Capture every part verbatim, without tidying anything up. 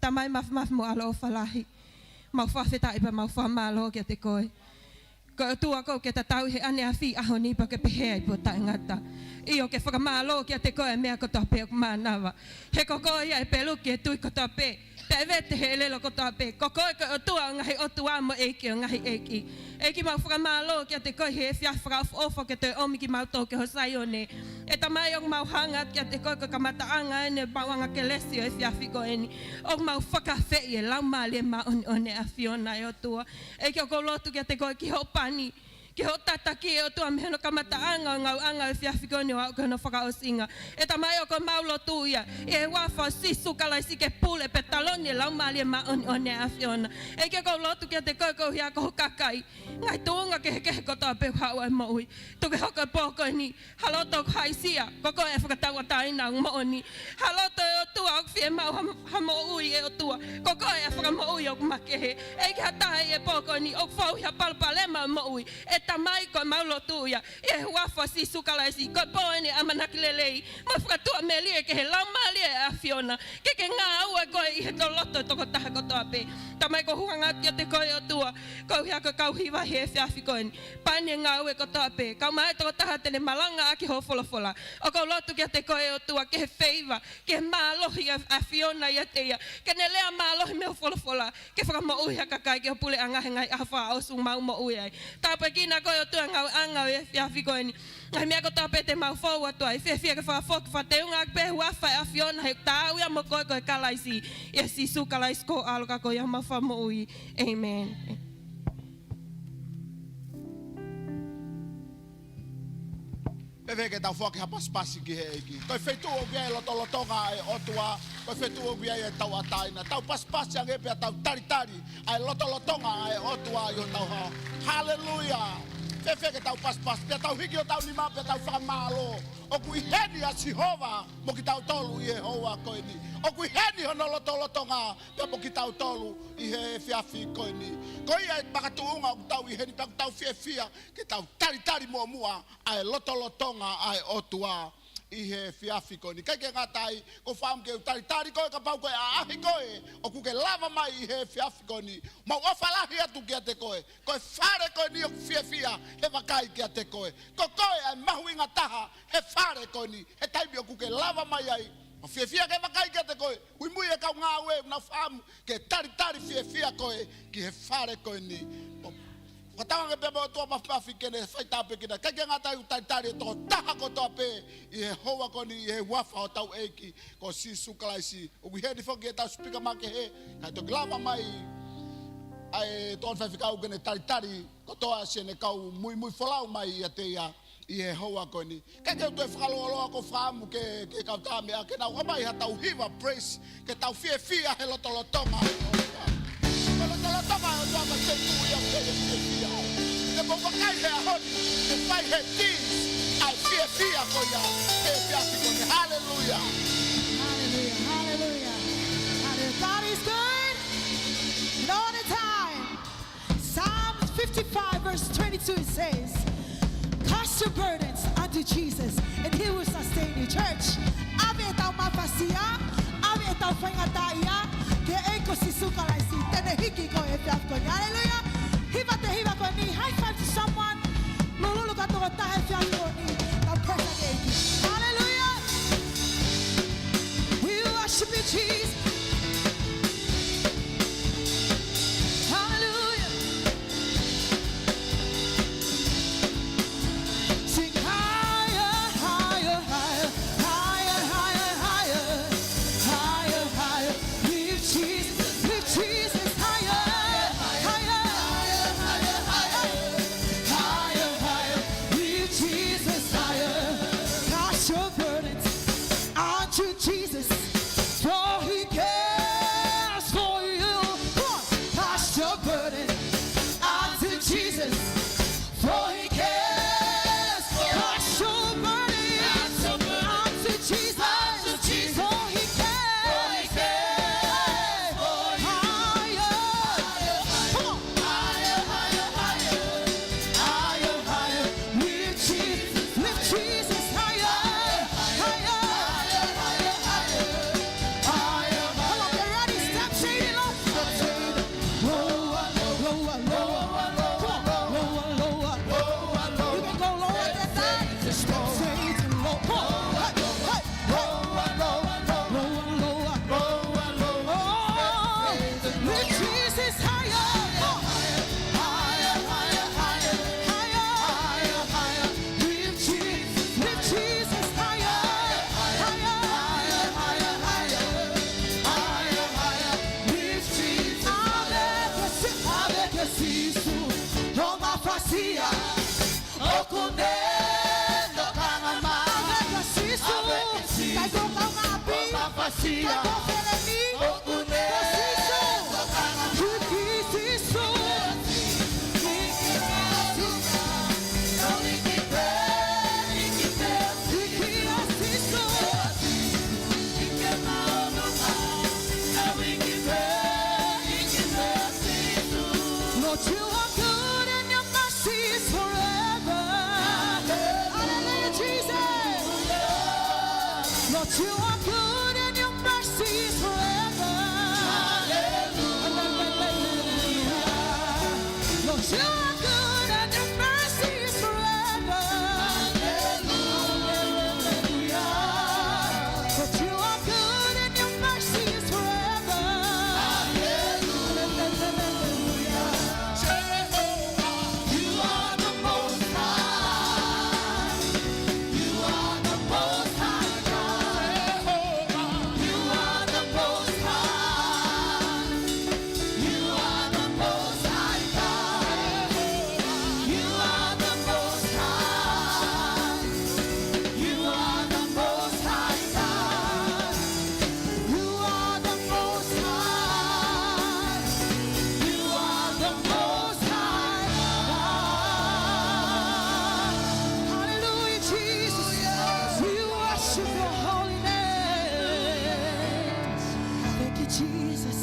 Tamai mafimafi mo ʻaloʻofa lahi, mau fakafetaʻi pea mau fakamālō kiate koe. Ko e ʻOtua ʻoku ke tatau ʻi he ʻaneafi, ʻaho ni pea ke pehē ai pea taʻengata. ʻIo, ke fakamālō kiate koe ʻa e meʻa kotoa pē ʻoku mānava. He ko koe ia ʻe peluki e tui kotoa pē, pea ʻe vete e ʻelelo kotoa pē. Ko koe ko e ʻOtua ʻo e ngaahi ʻotua mo e ʻEiki ʻo e ngaahi ʻeiki. ʻEiki, mau fakamālō kiate koe he efiafi fakaʻofoʻofa ʻoku ke toe ʻomi kimautolu ki ho Saione. ʻE Tamai, ʻoku mau hanga kiate koe ko e kamataʻanga eni ʻemau anga kelesi ʻo e efiafi ko eni. ʻOku mau fakafeʻiloaki e Laumālie Māʻoniʻoni ʻa e ʻAfiona, ʻe ʻOtua. ʻEiki, ʻoku ou lotu kiate koe ki hoʻo pani, ki hoʻo tataki, ʻe ʻOtua, mei hono kamataʻanga ʻo e ngāueʻanga ʻo e efiafi ko eni ʻo aʻu ki hono fakaʻosinga. ʻE Tamai, ʻoku mau lotua ʻi he huafa ʻo Sīsū Kalaisi ke pule pea taloni e Laumālie Māʻoniʻoni ʻa e ʻAfiona. ʻEiki, ʻoku ou lotu kiate koe koeʻuhi ko ho kakai, ngaahi tuʻunga kehekehe kotoa pē ʻoku haʻu ai e moʻui. Tuku ke hoko e pō ko eni ha loto ʻoku haʻisia, ko koe ʻa e fakatauʻatāina ʻoku moʻoni. Ha loto, ʻe ʻOtua, ʻoku fiemaʻu ha, ha moʻui, ʻe ʻOtua, ko koe ʻa e fakamoʻui ʻoku makehe. ʻEiki, ha taha ʻi he pō ko eni ʻoku fou ʻi ha palopalema ʻo e moʻui, ʻe Tamai, ʻoku mau lotua ʻi he huafa ʻo Sīsū Kalaisi, ko e pō eni ʻamanaki lelei mo fakatuʻamelie ki he Laumālie ʻa e ʻAfiona, ke ke ngāue koe ʻi he loto ʻo e tokotaha kotoa pē. Tamai, ʻoku ou hanga kiate koe, ʻe ʻOtua, koeʻuhi ko e kau hiva he efiafi ko eni, pani e ngāue kotoa pē, kae ʻumaʻā e tokotaha te ne malangaʻaki hoʻo folofola. ʻOku ou lotu kiate koe, ʻe ʻOtua, ki he feiva, ki he mālohi ʻa e ʻAfiona ʻiate ia, ke ne lea mālohi mei hoʻo folofola ke fakamoʻui ha kakai ki ho puleʻanga he ngaahi ʻaho fakaʻosi ʻoku mau moʻui ai. Tāpuekina koe, ʻe ʻOtua, e ngāueʻanga ʻo e efiafi ko eni. Ngaahi meʻa kotoa pē te mau fou atu ai, fiefia ke fakafoki fakateunga ʻaki pē e huafa ʻo e ʻAfiona, he ʻoku taau ia mo koe, ko e Kalaisi, ʻia Sīsū Kalaisi ko ho ʻAlo ka ko ia homau Fakamoʻui. ʻĒmeni. Fēfē ke tau foaki ha pasipasi ki he ʻEiki? Ko e feituʻu ʻoku ʻi ai e lotolotonga ʻa e ʻOtua, ko e feituʻu ʻoku ʻi ai e tauʻatāina. Tau pasipasi ange pea tau talitali ʻa e lotolotonga ʻa e ʻOtua ʻi hotau hao. Haleluia! Fēfē ke tau pasipasi, pea tau hiki hotau nima, pea tau fakamālō. ʻOku ʻi heni ʻa Sihova mo kitautolu ʻi he houa ko eni. ʻOku ʻi heni hono lotolotonga pea mo kitautolu ʻi he efiafi ko eni. Ko ia e makatuʻunga ʻoku tau ʻi heni, pea ʻoku tau fiefia ke tau talitali muʻomuʻa ʻa e lotolotonga ʻa e ʻOtua ʻi he efiafi ko eni. ʻIkai ke ngata ai, ʻoku ou fakaʻamu ke u talitali koe kapau ko e ʻaʻahi koe ʻoku ke lava mai ʻi he efiafi ko eni. Mau ʻofa lahi atu kiate koe. Ko e fale ko eni ʻoku fiefia he vakai kiate koe. Ko koe ʻa e mahuʻinga taha he fale ko eni, he taimi ʻoku ke lava mai ai. Mau fiefia ke vakai kiate koe. Muimui e kau ngāue, ʻoku nau fakaʻamu ke talitali fiefia koe ki he fale ko eni. Fakatauange pē mo e ʻOtua mafimafi ke ne faitāpuekina. ʻIkai ke ngata ai, ʻoku talitali e tokotaha kotoa pē ʻi he houa ko eni ʻi he huafa ʻo hotau ʻEiki ko Sīsū Kalaisi. ʻOku ʻi heni foki ʻetau sipika makehe, kae toki lava mai ʻa e tokoni faifekau ke ne talitali kotoa siʻene kau muimui folau mai ʻiate ia ʻi he houa ko eni. Kae ke u toe fakalōloa, ʻoku ou fakaʻamu ke, ke kau tā meʻa ke nau ʻomai haʻatau hiva praise, ke tau fiefia he lotolotonga ʻo e ʻOtua. Ko e lotolotonga ʻo e ʻOtua ko e feituʻu ia ʻoku ke fiefia. Ke mou vakai he ʻaho ni, ke fai he teens ʻa e fiefia ko ia he efiafi ko eni. Haleluia. Haleluia, haleluia, haleluia. God is good. And all the time. Psalm fifty-five verse twenty-two, it says, "Cast your burdens unto Jesus and he will sustain you." Church, ʻave ʻetau mafasia, ʻave ʻetau faingataʻaʻia ki he ʻEiki ko Sīsū Kalaisi, te ne hiki koe he efiafi ko eni. Haleluia. Hiva atu e hiva ko eni, high five to someone. Lululu ki ha tokotaha he efiafi ko eni. Tau praise ki he ʻEiki. Haleluia. We worship you, Jesus. Hallelujah. Sing higher, higher, higher. Higher, higher, higher. Lift Jesus, lift Jesus higher, higher. Higher, higher, lift Jesus higher. Cast your burdens onto Jesus, for he Lord, you are good and your mercy is forever. Hallelujah, Jesus. Lord, you are good and your mercy is forever. Hallelujah. Lord, you are good and your mercy is forever. Hallelujah. Lord, you are good and your mercy is forever. Hallelujah. Jehovah, you are the most high. You are the most high God. Jehovah, you are the most high. You are the most high God. You are the most high. You are the most high God. You are the most high. You are the most high God. Hallelujah, Jesus. We worship your holy name. Thank you, Jesus.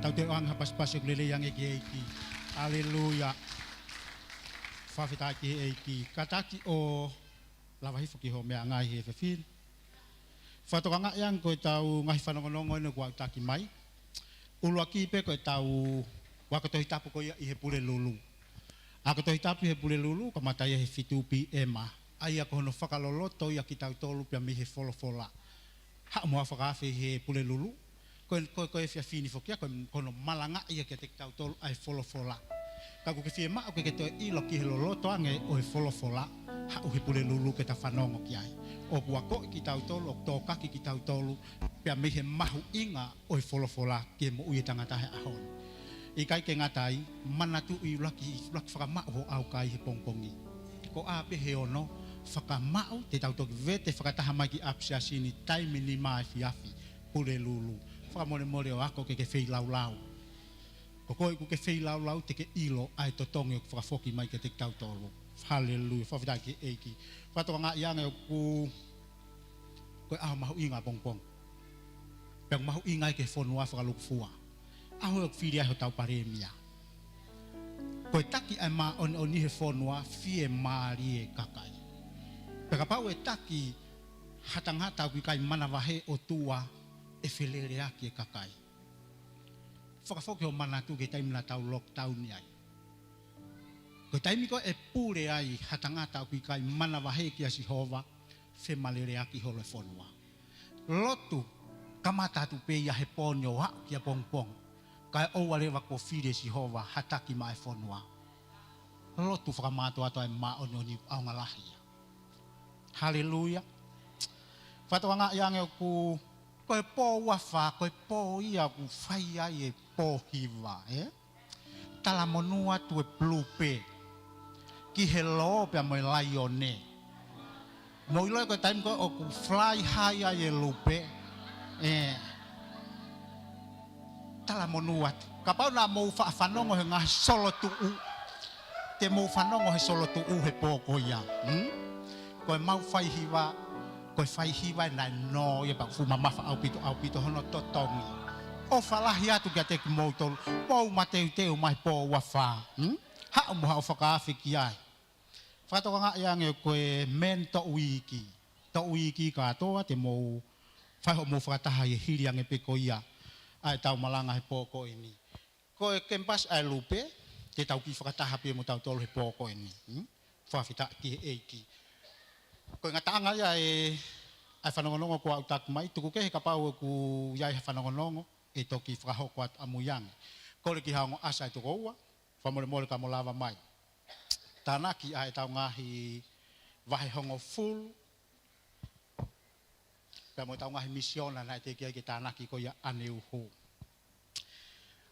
Tau toe ʻoange ha pasipasi ʻoku lelei ange ki he ʻEiki. Haleluia. Fakafetaʻi ki he ʻEiki. Kātaki ʻo lava hifo ki hoʻo meʻangāue he efiafi ni. Fakatokangaʻi ange ko ʻetau ngaahi fanongonongo eni kuo aʻutaki mai. ʻUluaki pē ko ʻetau ako Tohi Tapu ko ia ʻi he Pulelulu. Ako Tohi Tapu ʻi he Pulelulu, kamata ia he fitu PM. ʻA ia ko hono fakaloloto ia kitautolu pea mei he folofola. Haʻu mo haʻu fakaafe ʻi he Pulelulu. Ko e, ko e, ko e efiafi ni foki ia, ko e, ko hono malangaʻi ia kiate kitautolu ʻa e folofola. Ka ʻoku ke fiemaʻu ke ke toe ʻilo ki he loloto ange ʻo e folofola, haʻu he Pulelulu ke ta fanongo ki ai. ʻOku akoʻi kitautolu, ʻoku tokaki kitautolu, pea mei he mahuʻinga ʻo e folofola ki he moʻui ʻa e tangata he ʻaho ni. ʻIkai ke ngata ai, manatuʻi ʻuluaki, ʻuluaki fakamaʻu hoʻo ʻaukai he pongipongi. Ko e pehē hono fakamaʻu, te tau toki vete fakataha mai ki ʻapisiasi ni taimi nima efiafi, Pulelulu. Fakamolemole ʻo ako ke ke feilaulau. Ko koe ʻoku ke feilaulau te ke ʻilo ʻa e totongi ʻoku fakafoki mai kiate kitautolu. Haleluia. Fakafetaʻi ki he ʻEiki. Fakatokangaʻi ange ʻoku, ko e ʻaho mahuʻinga pongipongi. Pea mahuʻinga ai ki he fonua fakalūkufua. ʻAho ʻoku fili ai hotau palēmia. Ko e taki ʻa e māʻoniʻoni he fonua, fiemālie e kakai. Pea kapau ʻe taki ha tangata ʻoku ʻikai manavahē ʻOtua, ʻe feleleʻaki e kakai. Fakafoki hoʻo manatu ki he taimi naʻa tau lockdown ai. Ko e taimi ko ē ʻe pule ai ha tangata ʻoku ʻikai manavahē kia Sihova, femaleleʻaki holo e fonua. Lotu, kamata atu pē ia he pō ni ʻo aʻu ki ʻapongipongi. Kae ʻoua leva kuo fili ʻe Sihova ha taki maʻa e fonua. Lotu fakamātoato ʻa e māʻoniʻoni ʻaonga lahi ia. Haleluia. Fakatokangaʻi ange ʻoku, ko e pō ua fā, ko e pō ia ʻoku fai ai e pō hiva, ē? Talamonū atu e lupe ki he lō pea mo e laione. Mou ʻilo ko e taimi ko ē ʻoku fly high ai e lupe. Ē. Talamonū atu. Kapau naʻa mou faʻa fanongo he ngaahi solotuʻu. Te mou fanongo he solotuʻu he pō ko ia. Hmm? Ko e mau faihiva, ko e faihiva ē naʻe nō ia pea fuʻu mamafa ʻaupito, ʻaupito hono totongi. ʻOfa lahi atu kiate kimoutolu, mou mateuteu mai pō ua fā. Hmm? Haʻu mo haʻu fakaafe ki ai. Fakatokangaʻi ange ko e men toʻu iiki. Toʻu iiki kātoa te mou fai hoʻomou fakataha ʻi he hili ange pē ko ia ʻa ʻetau malanga he pō ko eni. Ko e kemipasi ʻa e lupe, te tau kiʻi fakataha pē mo tautolu he pō ko eni. Hmm? Fakafetaʻi ki he ʻEiki. Ko e ngataʻanga ia ē, ʻa e fanongonongo kuo aʻutaki mai, tuku kehe kapau ʻoku ʻi ai ha fanongonongo, ʻe toki fakahoko atu ʻamui ange. Kole ki he ongo ʻasa ʻe toko ua, fakamolemole ka mo lava mai. Tānaki ʻa ʻetau ngaahi vahe hongofulu, pea mo ʻetau ngaahi misiona naʻe teʻeki ai ke tānaki ko ia ʻaneuhu.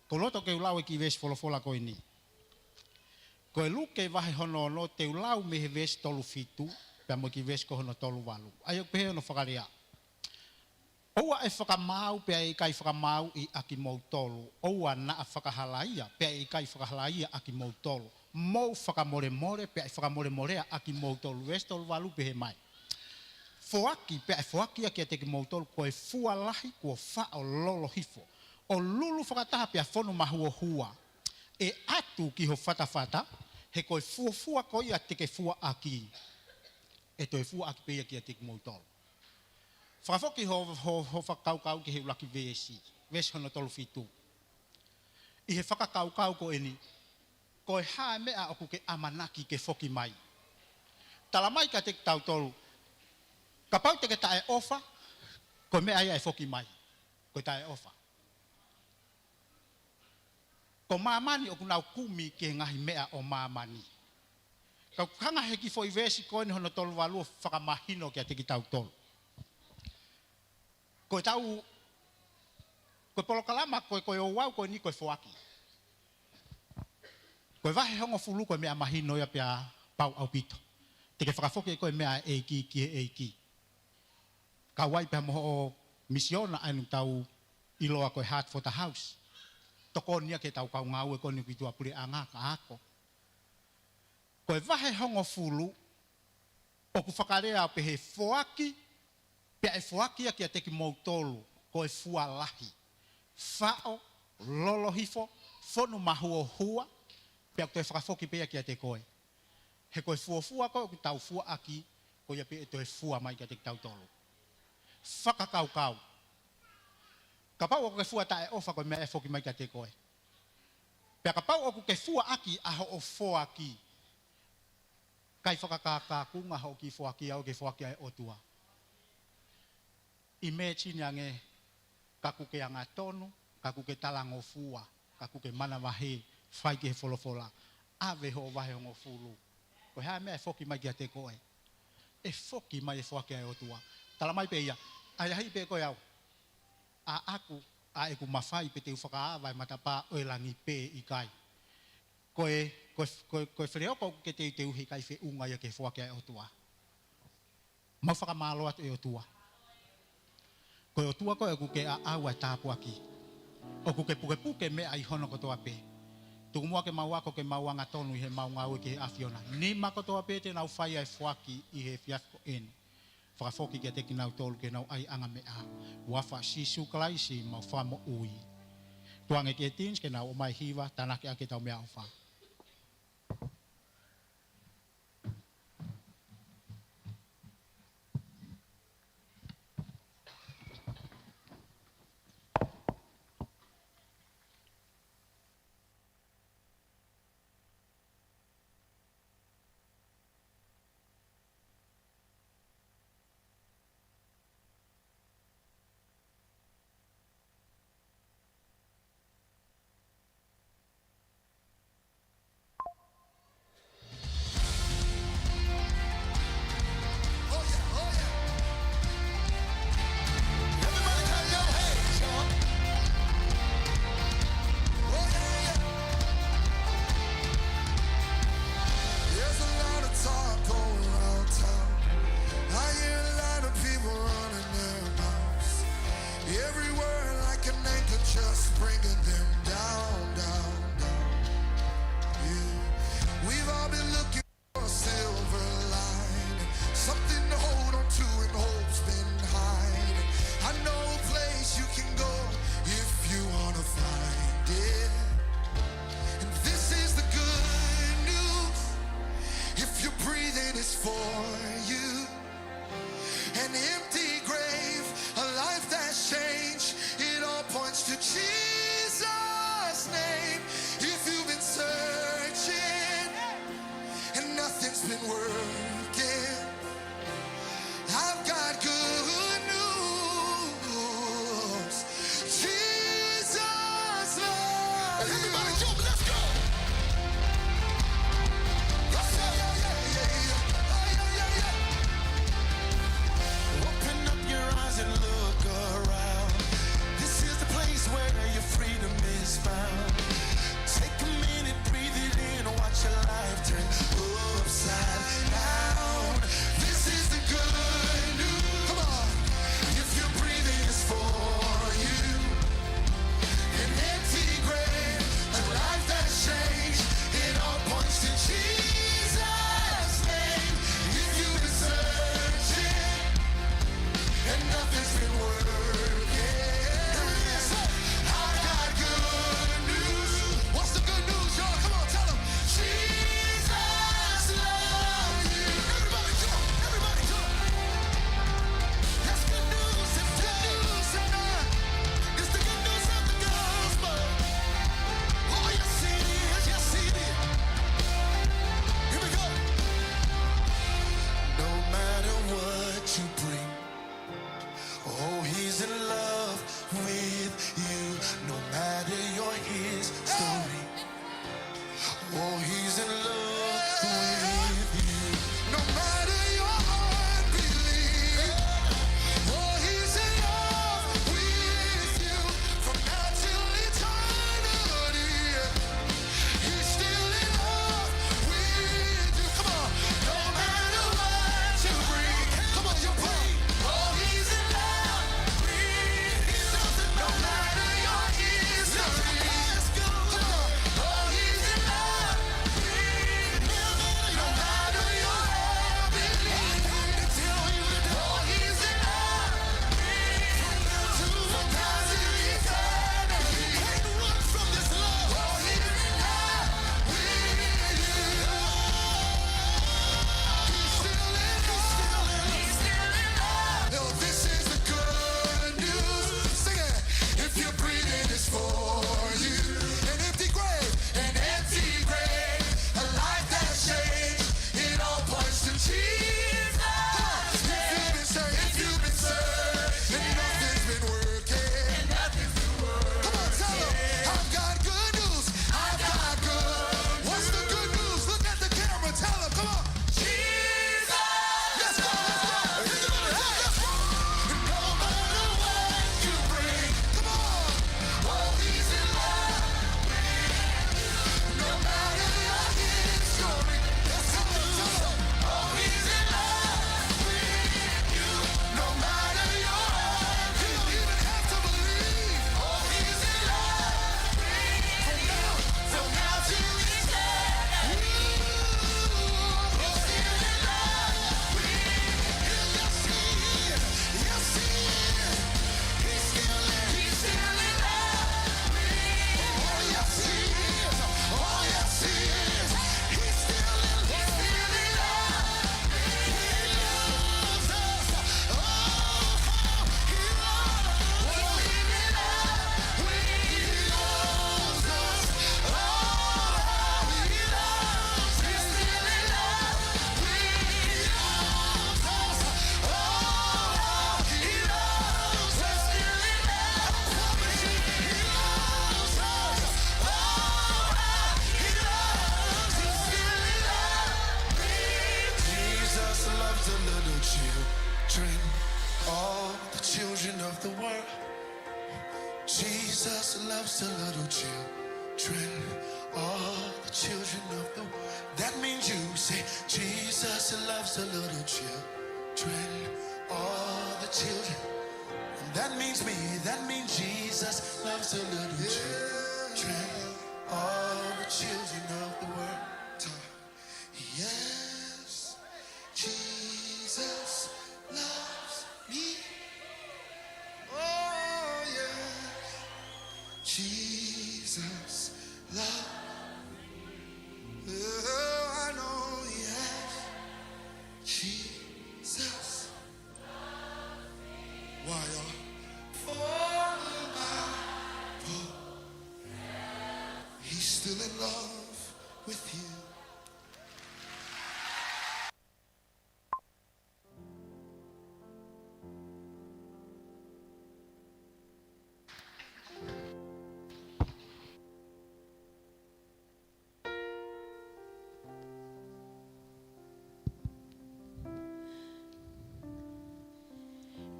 Ko e loto ke u lau e kiʻi veesi folofola ko eni. Ko e Luke vahe hono ono te u lau mei he veesi tolu fitu, pea mo e kiʻi veesi ko hono tolu valu. ʻA ia ʻoku pehē hono fakalea. ʻOua ʻe fakamaau pea ʻe ʻikai fakamaauʻi ʻa kimoutolu. ʻOua naʻa fakahalaia pea ʻe ʻikai fakahalaia ʻa kimoutolu. Mou fakamolemole pea ʻe fakamolemolea ʻa kimoutolu. Veesi tolu valu pehē mai. Foaki pea ʻe foaki ia kiate kimoutolu ko e fua lahi kuo faʻo lolo hifo. ʻo lulu fakataha pea fonu mahuohua. ʻE ʻatu ki ho fatafata, he ko e fuofua ko ia te ke fuaʻaki, ʻe toe fuaʻaki pē ia kiate kimoutolu. Fakafoki ho, ho, ho fakakaukau ki he ʻuluaki veesi, veesi hono tolu fitu. ʻI he fakakaukau ko eni, ko e hā e meʻa ʻoku ke ʻamanaki ke foki mai? Tala mai kiate kitautolu, kapau te ke taʻeʻofa, ko e meʻa ia ʻe foki mai, ko e taʻeʻofa. Ko māmani ʻoku nau kumi ki he ngaahi meʻa ʻo māmani. Ka ʻoku hanga he kiʻi foʻi veesi ko eni hono tolu valu ʻo fakamahino kiate kitautolu. Ko e tau, ko e polokalama, ko e, ko e ouau ko eni ko e foaki. Ko e vahe hongofulu ko e meʻa mahino ia pea pau ʻaupito. Te ke fakafoki ko e meʻa ʻa e ʻEiki ki he ʻEiki. Kau ai pea mo hoʻo misiona ʻa eni ʻoku tau ʻiloa ko e Heart for the House. Tokoni ia ke tau kau ngāue ko eni ki tuʻa puleʻanga ka ako. Ko e vahe hongofulu, ʻoku fakalea pē he foaki, pea ʻe foaki ia kiate kimoutolu, ko e fua lahi. Faʻo, lolo hifo, fonu mahuohua, pea ʻoku toe fakafoki pē ia kiate koe. He ko e fuofua ko ē ʻoku tau fuaʻaki, ko ia pē ʻe toe fua mai kiate kitautolu. Fakakaukau. Kapau ʻoku ke fua taʻeʻofa ko e meʻa ʻe foki mai kiate koe. Pea kapau ʻoku ke fuaʻaki ʻa hoʻo foaki. Kai fakakākākunga hoʻo kiʻi foaki ʻaʻau ki he foaki ʻa e ʻOtua. Imagine ange, ka ʻoku ke angatonu, ka ʻoku ke talangofua, ka ʻoku ke manavahē, fai ki he folofola, ʻave hoʻo vahe hongofulu. Ko e hā e meʻa ʻe foki mai kiate koe? ʻE foki mai e foaki ʻa e ʻOtua. Tala mai pē ia, ʻa ia hai pē ko e au. ʻAʻaku, ʻa ʻeku mafai pē te u fakaava e matapā ʻo e langi pe ʻikai. Ko e, ko e, ko e, ko e feleoko ʻoku ke teuteu he ʻikai feʻunga ia ki he foaki ʻa e ʻOtua. Mau fakamālō atu ʻe ʻOtua. Ko e ʻOtua ko ē ʻoku ke ʻaʻau ʻa e tāpuaki. ʻOku ke pukepuke meʻa ʻi hono kotoa pē. Tuku muʻa ke mau ako ke mau angatonu ʻi he mau ngāue ki he ʻAfiona. Nima kotoa pē te nau fai ʻa e foaki ʻi he efiafi ko eni. Fakafoki kiate kinautolu ke nau ʻai ʻanga meʻa. Huafa Sīsū Kalaisi mau fakamoʻui. Tuku ange ki he teens ke nau ʻomai hiva, tānaki ʻaki ʻetau meʻaʻofa. There's a lot of talk going around town. I hear a lot of people running their mouths. Every word like an anchor, just bringing them down, down, down. Yeah. We've all been looking for a silver lining, something to hold on to when hope's been hiding. I know a place you can go if you wanna find it. And this is the good news. If you're breathing, it's for you. An empty grave, a life that's changed. It all points to Jesus. Jesus loves the little children, all the children of the world. That means you. Say, "Jesus loves the little children, all the children." That means me. That means Jesus loves the little children, all the children of the world. Yes, Jesus loves me. Oh, yes, Jesus loves me. Oh, I know, yes, Jesus. Why, uh, for the Bible, he's still in love with you.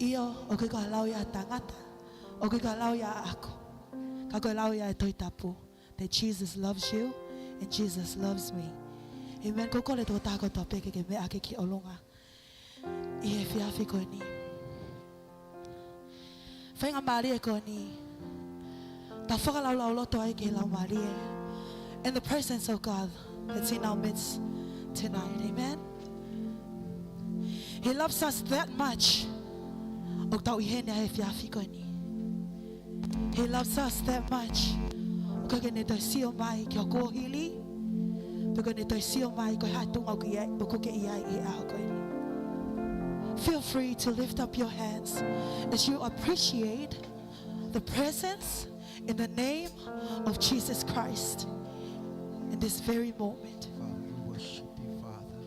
ʻIo, ʻoku ʻikai ko e lau ia ʻa e tangata, ʻoku ʻikai ko e lau ia ʻaʻaku, ka ko e lau ia ʻa e Tohi Tapu, that Jesus loves you and Jesus loves me. Amen. Ko e kole atu ki he tokotaha kotoa pē ke ke meʻa hake ki ʻolunga ʻi he efiafi ko eni. Faingamālie ko eni, tau fakalaulauloto ai ki he Laumālie, in the presence of God that's in our midst tonight. Amen. He loves us that much. ʻOku tau ʻi heni he efiafi ko eni. He loves us that much. ʻOku ʻikai ke ne toe sio mai ki ho kuohili, pe ʻoku ʻikai ke ne toe sio mai ki ha tuʻunga ʻoku ke ʻi ai, ʻoku ke ʻi ai he ʻaho ko eni. Feel free to lift up your hands as you appreciate the presence in the name of Jesus Christ in this very moment. Father, we worship you, Father.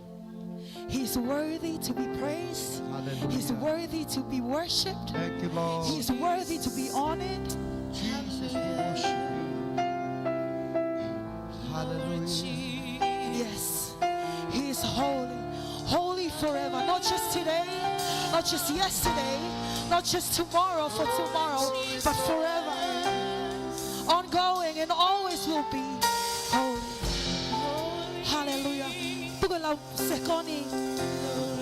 He's worthy to be praised. Hallelujah. He's worthy to be worshipped. Thank you, Lord. He's worthy to be honored. Jesus, we worship you. Hallelujah. Yes. He is holy. Holy forever. Not just today, not just yesterday, not just tomorrow for tomorrow, but forever. Ongoing and always will be holy. Hallelujah. Tuku e lau sekoni,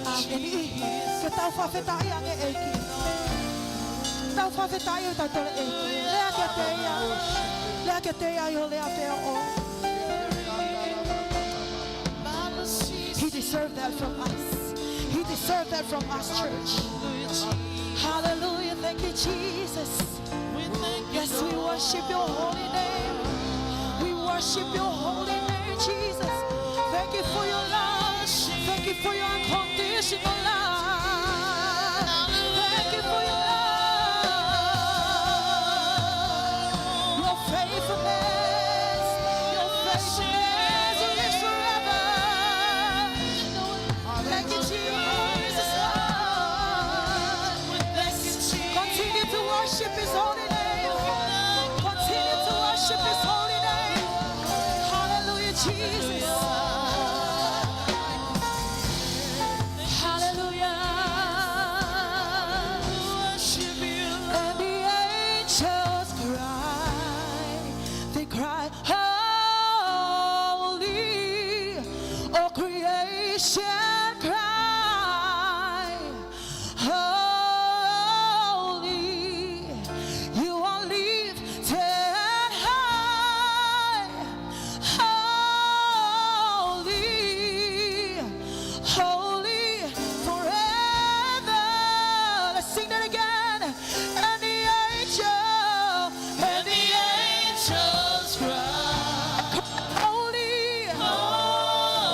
um, ʻe niʻihi, ke tau fakafetaʻi ange ʻEiki. Tau fakafetaʻi ʻo tau tole ʻEiki. Lea kiate ia. Lea kiate ia ʻi hoʻo lea pē ʻoʻou. He deserved that from us. He deserved that from us, church. Hallelujah. Thank you, Jesus. Yes, we worship your holy name. We worship your holy name, Jesus. Thank you for your love. Thank you for your unconditional love. Thank you for your love. Your faithfulness, your faithfulness lives forever. Thank you, Jesus. Continue to worship his holy name. Continue to worship his holy name. Hallelujah, Jesus. Hallelujah. And the angels cry, they cry, "Holy." All creation cry, "Holy, you are lifted high. Holy, holy forever." Let's sing that again. And the angel, and the angels cry, "Holy, holy,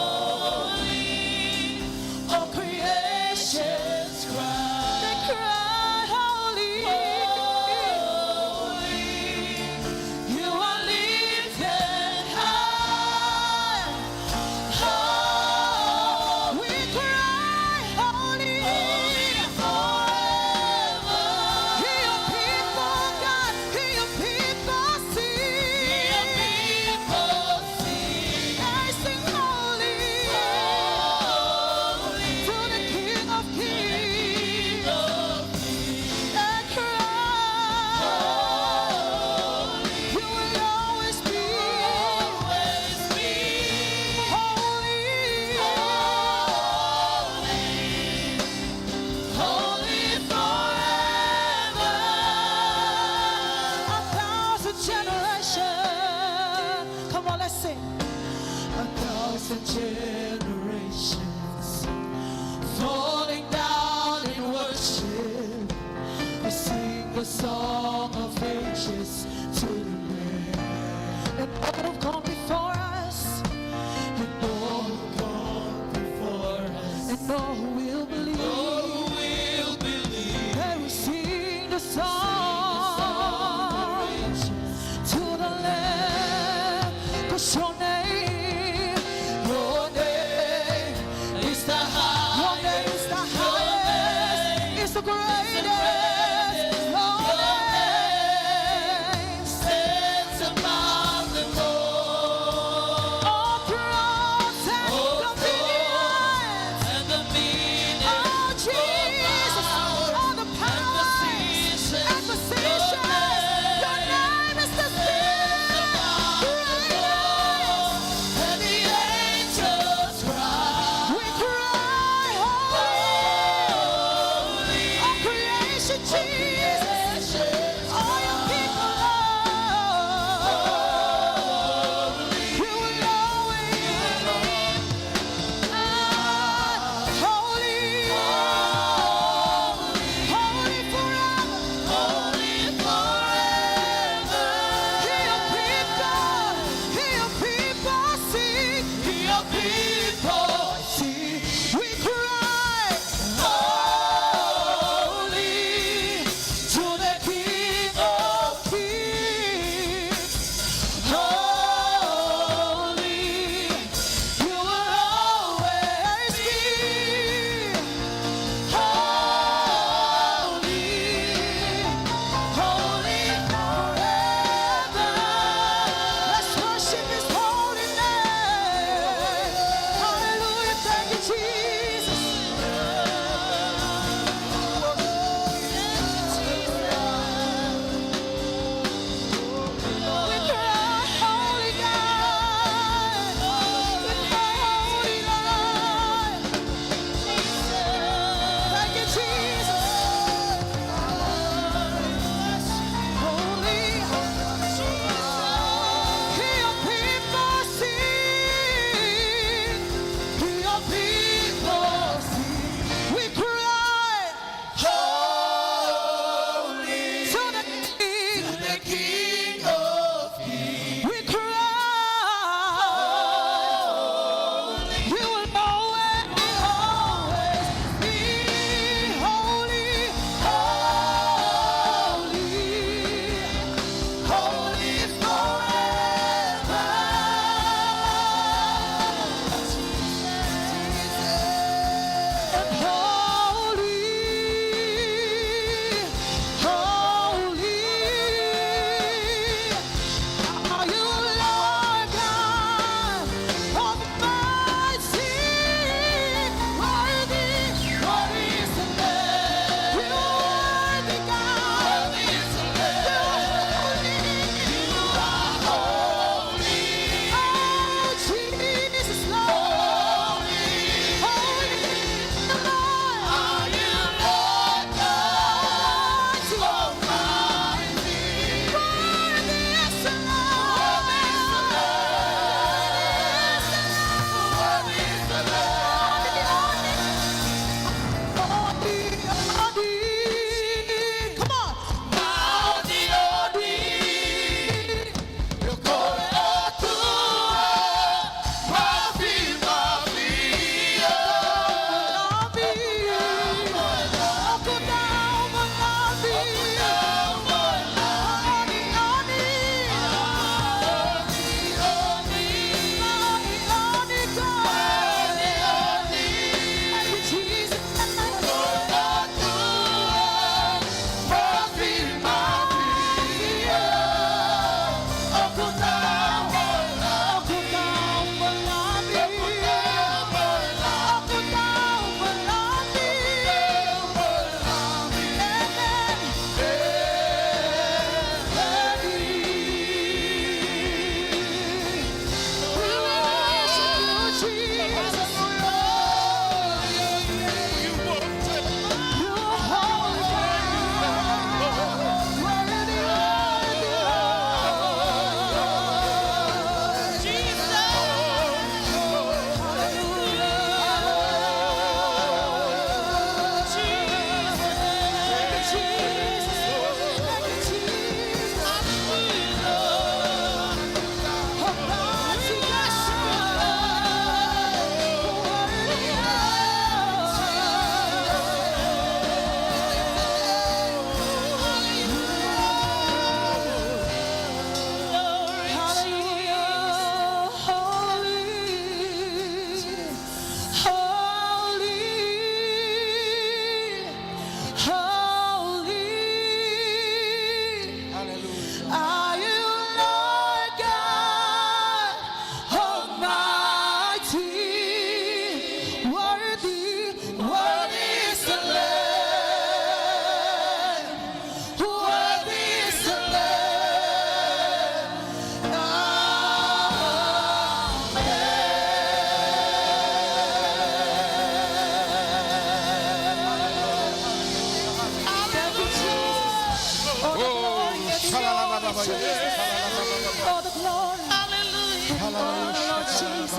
All the glory. Hallelujah. All the Lord Jesus.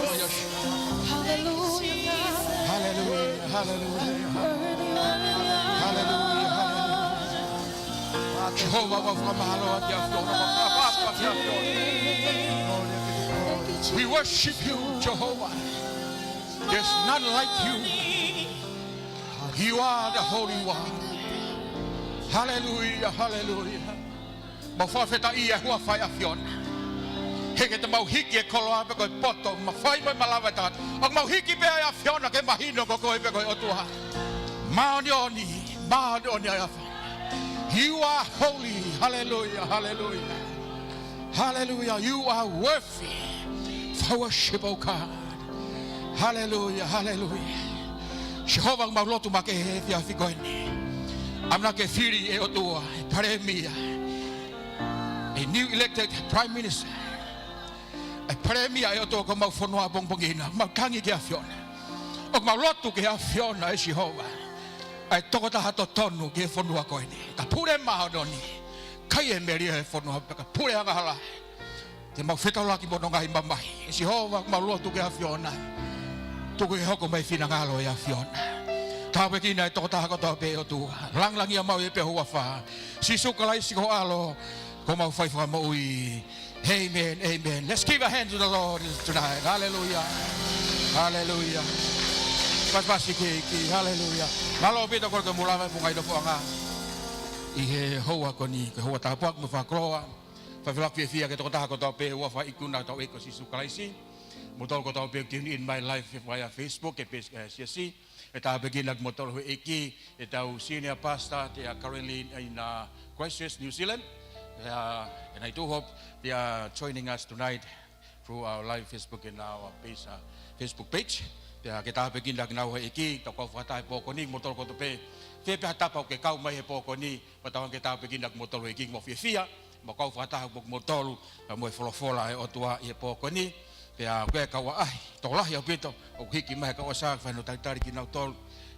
Hallelujah, God. Hallelujah. Hallelujah. Hallelujah. Hallelujah. Hallelujah. Jehovah, mau fakamālō atu kiate koe. Mau fakamālō atu kiate koe. Thank you, Jesus. We worship you, Jehovah. There's none like you. You are the Holy One. Hallelujah, hallelujah. Mau fakafetaʻi ʻi he huafa ʻo e ʻAfiona. He ʻikai te mau hiki e koloa pe ko e poto, mafai mo e malava ʻo e tangata. ʻOku mau hiki pē ʻa e ʻAfiona ke mahino ko koe pē ko e ʻOtua. Māʻoniʻoni, māʻoniʻoni ʻa e ʻAfiona. You are holy. Hallelujah, hallelujah. Hallelujah. You are worthy of worship, oh God. Hallelujah, hallelujah. Jehovah, mau lotu maʻa koe he efiafi ko eni. ʻAmanaki ke fili ʻe he ʻOtua e palēmia, a new elected prime minister. E palēmia ʻe ʻOtua ʻo homau fonua ʻapongipongi ni, mau tangi ki he ʻAfiona. ʻOku mau lotu ki he ʻAfiona, ʻe Jehovah, ʻa e tokotaha totonu ki he fonua ko eni. Ka pule māʻoniʻoni, kai e melie ʻo e fonua, pea ka pule angahala, te mau fetaulaki mo hono ngaahi mamahi. ʻE Jehovah, mau lotu ki he ʻAfiona. Tuku ke hoko mai e finangalo ʻo e ʻAfiona. Tāpuekina e tokotaha kotoa pē, ʻOtua. Langilangiʻia maʻu pē ho huafa. Sīsū Kalaisi ko ho ʻAlo, ko homau Fai Fakamoʻui. Amen, amen. Let's give a hand to the Lord tonight. Hallelujah. Hallelujah. Pasipasi ki he ʻEiki. Hallelujah. Mālō ʻaupito kole ke mou lava e punga ʻi he nofoʻanga ʻi he houa ko eni, ko e houa tāpuaki mo fakakoloa. Fai fakafetaʻi fiefia ki he tokotaha kotoa pē, huafa ʻo e ʻEiki ko hotau ʻEiki ko Sīsū Kalaisi. Kimoutolu kotoa pē tune in mai live via Facebook, ʻi he page, eh, siasi. ʻE tāpuekina kimoutolu ʻe he ʻEiki, ʻetau senior pastor, they are currently in, uh, Christchurch, New Zealand. Uh, and I do hope they are joining us tonight through our live Facebook and our page, uh, Facebook page. Pea ke tāpuekina kinaua ʻe he ʻEiki, tau kau fakataha he pō ko eni, kimoutolu kotoa pē, fē pē ha tapa ʻoku ke kau mai he pō ko eni, pea tau hanga ʻo tāpuekina kimoutolu ʻe he ʻEiki, mau fiefia, mau kau fakataha mo kimoutolu, pea mo e folofola ʻa e ʻOtua ʻi he pō ko eni. Pea ko e kau ʻaʻahi tokolahi ʻaupito ʻoku hiki mai he kau ʻosi, fai hono talitali kinautolu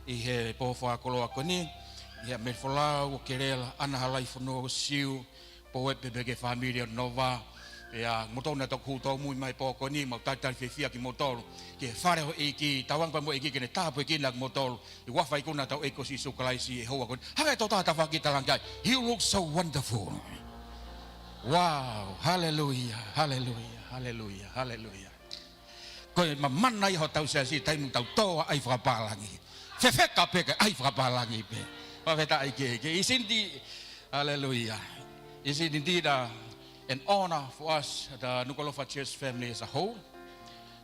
ʻi he pō fakakoloa ko eni, ʻi he meʻa folau ʻo Kelela, ʻAna Halaifonua ʻo Siu, Poepe, pea ki he fāmili ʻo Nova. Pea kimoutolu naʻe toki hū tōmui mai he pō ko eni, mau talitali fiefia kimoutolu ki he fale ʻo e ʻEiki, tauange pē mo e ʻEiki ke ne tāpuekina kimoutolu ʻi he huafa ʻo e ʻEiki ko hotau ʻEiki ko Sīsū Kalaisi he houa ko eni. Hanga ʻe he tokotaha tafaʻaki ʻo talaange ki ai, "You look so wonderful." Wow, hallelujah, hallelujah, hallelujah, hallelujah. Ko e mamana ia hotau siasi taimi ʻoku tau tō ai fakapālangi. Fefeka pē ke ʻai fakapālangi pē. Fakafetaʻi ki he ʻEiki. It's indeed, hallelujah. It's indeed, uh, an honor for us, the Nukuʻalofa Church family as a whole,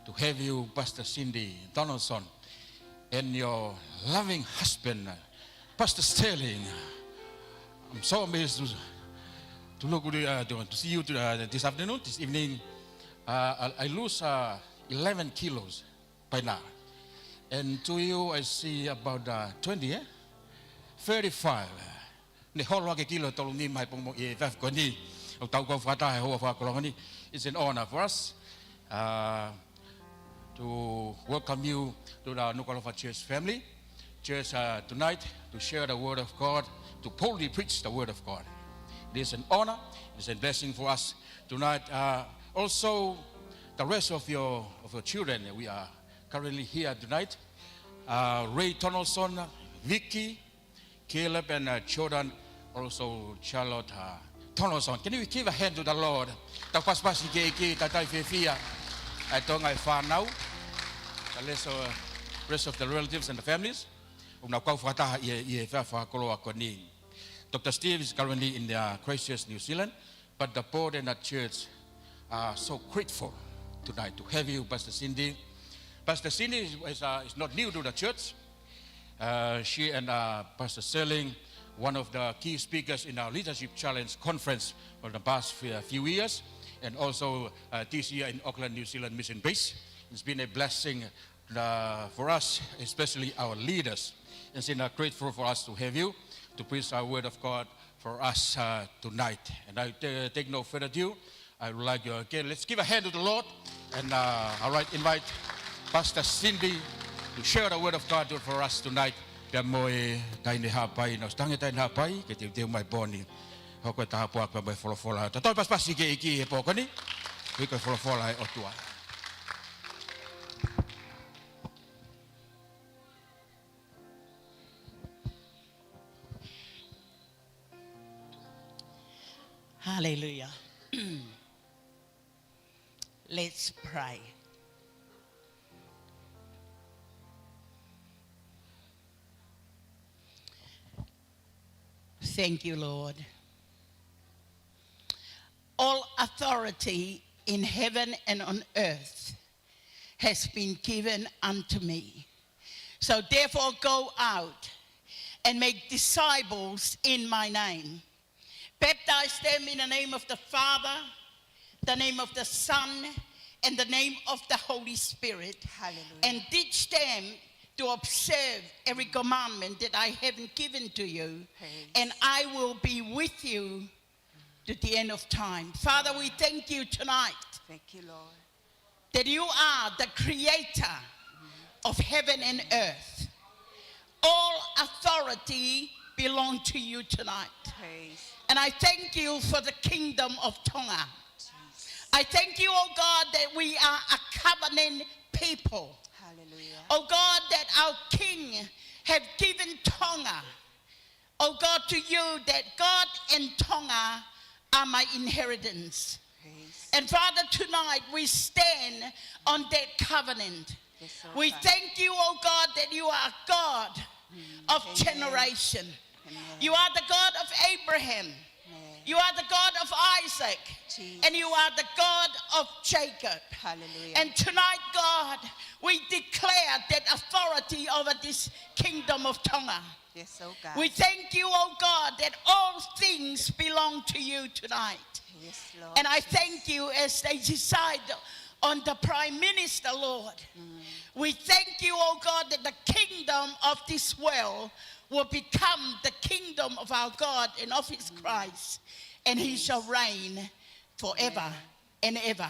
to have you, Pastor Cindy Donaldson, and your loving husband, uh, Pastor Sterling. I'm so amazed to, to look, uh, to, to see you to, uh, this afternoon, this evening. Uh, I, I lose, uh, eleven kilos by now. And to you, I see about, uh, twenty, eh? Thirty-five. Ne holo hake kilo ʻe tolu nima he pongipongi, ʻi he efiafi ko eni. ʻOku tau kau fakataha he houa fakakoloa ko eni. It's an honor for us, uh, to welcome you to the Nukuʻalofa Church family. Church, uh, tonight, to share the word of God, to boldly preach the word of God. It is an honor, it is a blessing for us tonight. Uh, also, the rest of your, of your children, we are currently here tonight. Uh, Ray Donaldson, Vicky, Caleb and, uh, Jordan, also Charlotte, uh, Donaldson. Can we give a hand to the Lord? Tau pasipasi ki he ʻEiki, talitali fiefia ʻa e toenga ʻo e fānau. The rest of, uh, rest of the relatives and the families. ʻOku nau kau fakataha ʻi he, ʻi he efiafi fakakoloa ko eni. Doctor Steve is currently in, uh, Christchurch, New Zealand. But the board and the church are so grateful tonight to have you, Pastor Cindy. Pastor Cindy is, is, uh, is not new to the church. Uh, she and, uh, Pastor Serling, one of the key speakers in our Leadership Challenge conference for the past few, few years, and also, uh, this year in Auckland, New Zealand Mission Base. It's been a blessing uh, for us, especially our leaders. And so, uh, grateful for us to have you to preach our word of God for us, uh, tonight. And I ta-, take no further ado. I would like you again, let's give a hand to the Lord. And, uh, I'd like invite Pastor Cindy to share the word of God for us tonight. Pea mo e taʻahine haʻapai, nau tangi taʻahine haʻapai, ke teuteu mai poni. Hoko e tāpuaki pea mo e folofola. Tau toe pasipasi ki he ʻEiki he pō ko eni. Ui ko e folofola ʻa e ʻOtua. Hallelujah. Let's pray. Thank you, Lord. All authority in heaven and on earth has been given unto me. So therefore go out and make disciples in my name. Baptize them in the name of the Father, the name of the Son, and the name of the Holy Spirit. Hallelujah. And teach them to observe every commandment that I have given to you. Praise. And I will be with you to the end of time. Father, we thank you tonight. Thank you, Lord. That you are the creator of heaven and earth. All authority belong to you tonight. Praise. And I thank you for the kingdom of Tonga. Jesus. I thank you, oh God, that we are a covenant people. Hallelujah. Oh God, that our king have given Tonga, oh God, to you, that God and Tonga are my inheritance. Praise. And Father, tonight we stand on that covenant. Yes, Lord. We thank you, oh God, that you are God of generation. Amen. You are the God of Abraham. Amen. You are the God of Isaac. Jesus. And you are the God of Jacob. Hallelujah. And tonight, God, we declare that authority over this kingdom of Tonga. Yes, oh God. We thank you, oh God, that all things belong to you tonight. Yes, Lord. And I thank you as they decide on the Prime Minister, Lord. Mm. We thank you, oh God, that the kingdom of this world will become the kingdom of our God and of his Christ, and he shall reign forever and ever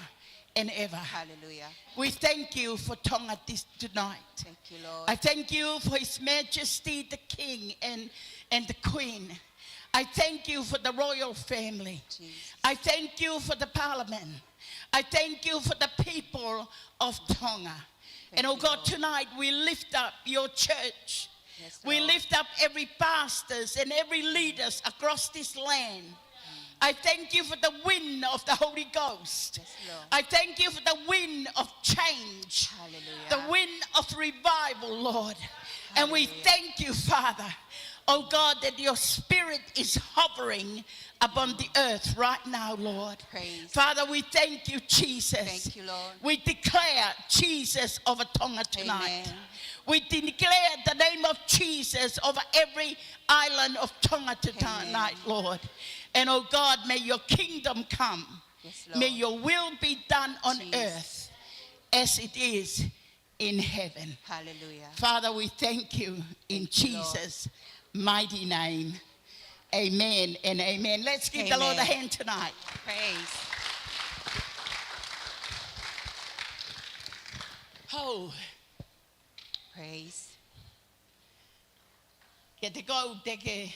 and ever. Hallelujah. We thank you for Tonga this tonight. Thank you, Lord. I thank you for His Majesty the King and, and the Queen. I thank you for the royal family. Jesus. I thank you for the parliament. I thank you for the people of Tonga. And oh God, tonight we lift up your church. Yes, Lord. We lift up every pastors and every leaders across this land. I thank you for the wind of the Holy Ghost. Yes, Lord. I thank you for the wind of change. Hallelujah. The wind of revival, Lord. And we thank you, Father, oh God, that your spirit is hovering upon the earth right now, Lord. Praise. Father, we thank you, Jesus. Thank you, Lord. We declare Jesus over Tonga tonight. Amen. We declare the name of Jesus over every island of Tonga tonight, Lord. And oh God, may your kingdom come. Yes, Lord. May your will be done on earth as it is in heaven. Hallelujah. Father, we thank you in Jesus' mighty name. Amen and amen. Let's give the Lord a hand tonight. Praise. Oh. Praise. Kiate koe ʻoku teʻeki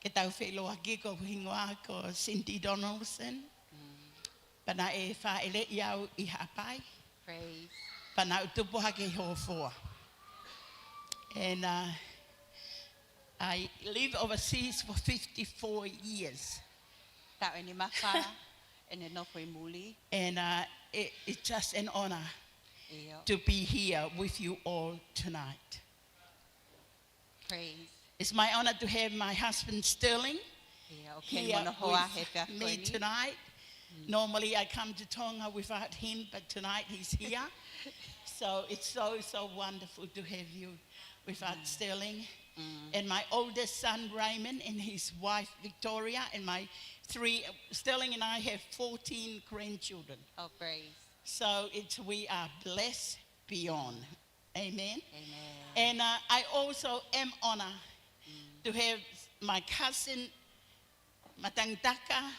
ke tau feʻiloaki, ko hoku hingoa ko Cindy Donaldson. Pea naʻe fāʻeleʻi au ʻi Haʻapai. Praise. Pea naʻá ku tupu hake ʻi Hofoa. And, uh, I lived overseas for fifty-four years. Taʻu ʻe nimangofulu ʻene nofo ʻi muli. And, uh, it, it's just an honor to be here with you all tonight. Praise. It's my honor to have my husband Sterling here with me tonight. Normally I come to Tonga without him, but tonight he's here. So it's so, so wonderful to have you with us, Sterling. And my oldest son Raymond and his wife Victoria and my three, Sterling and I have fourteen grandchildren. Oh, praise. So it's, we are blessed beyond. Amen. Amen. And, uh, I also am honored to have my cousin Matangitaka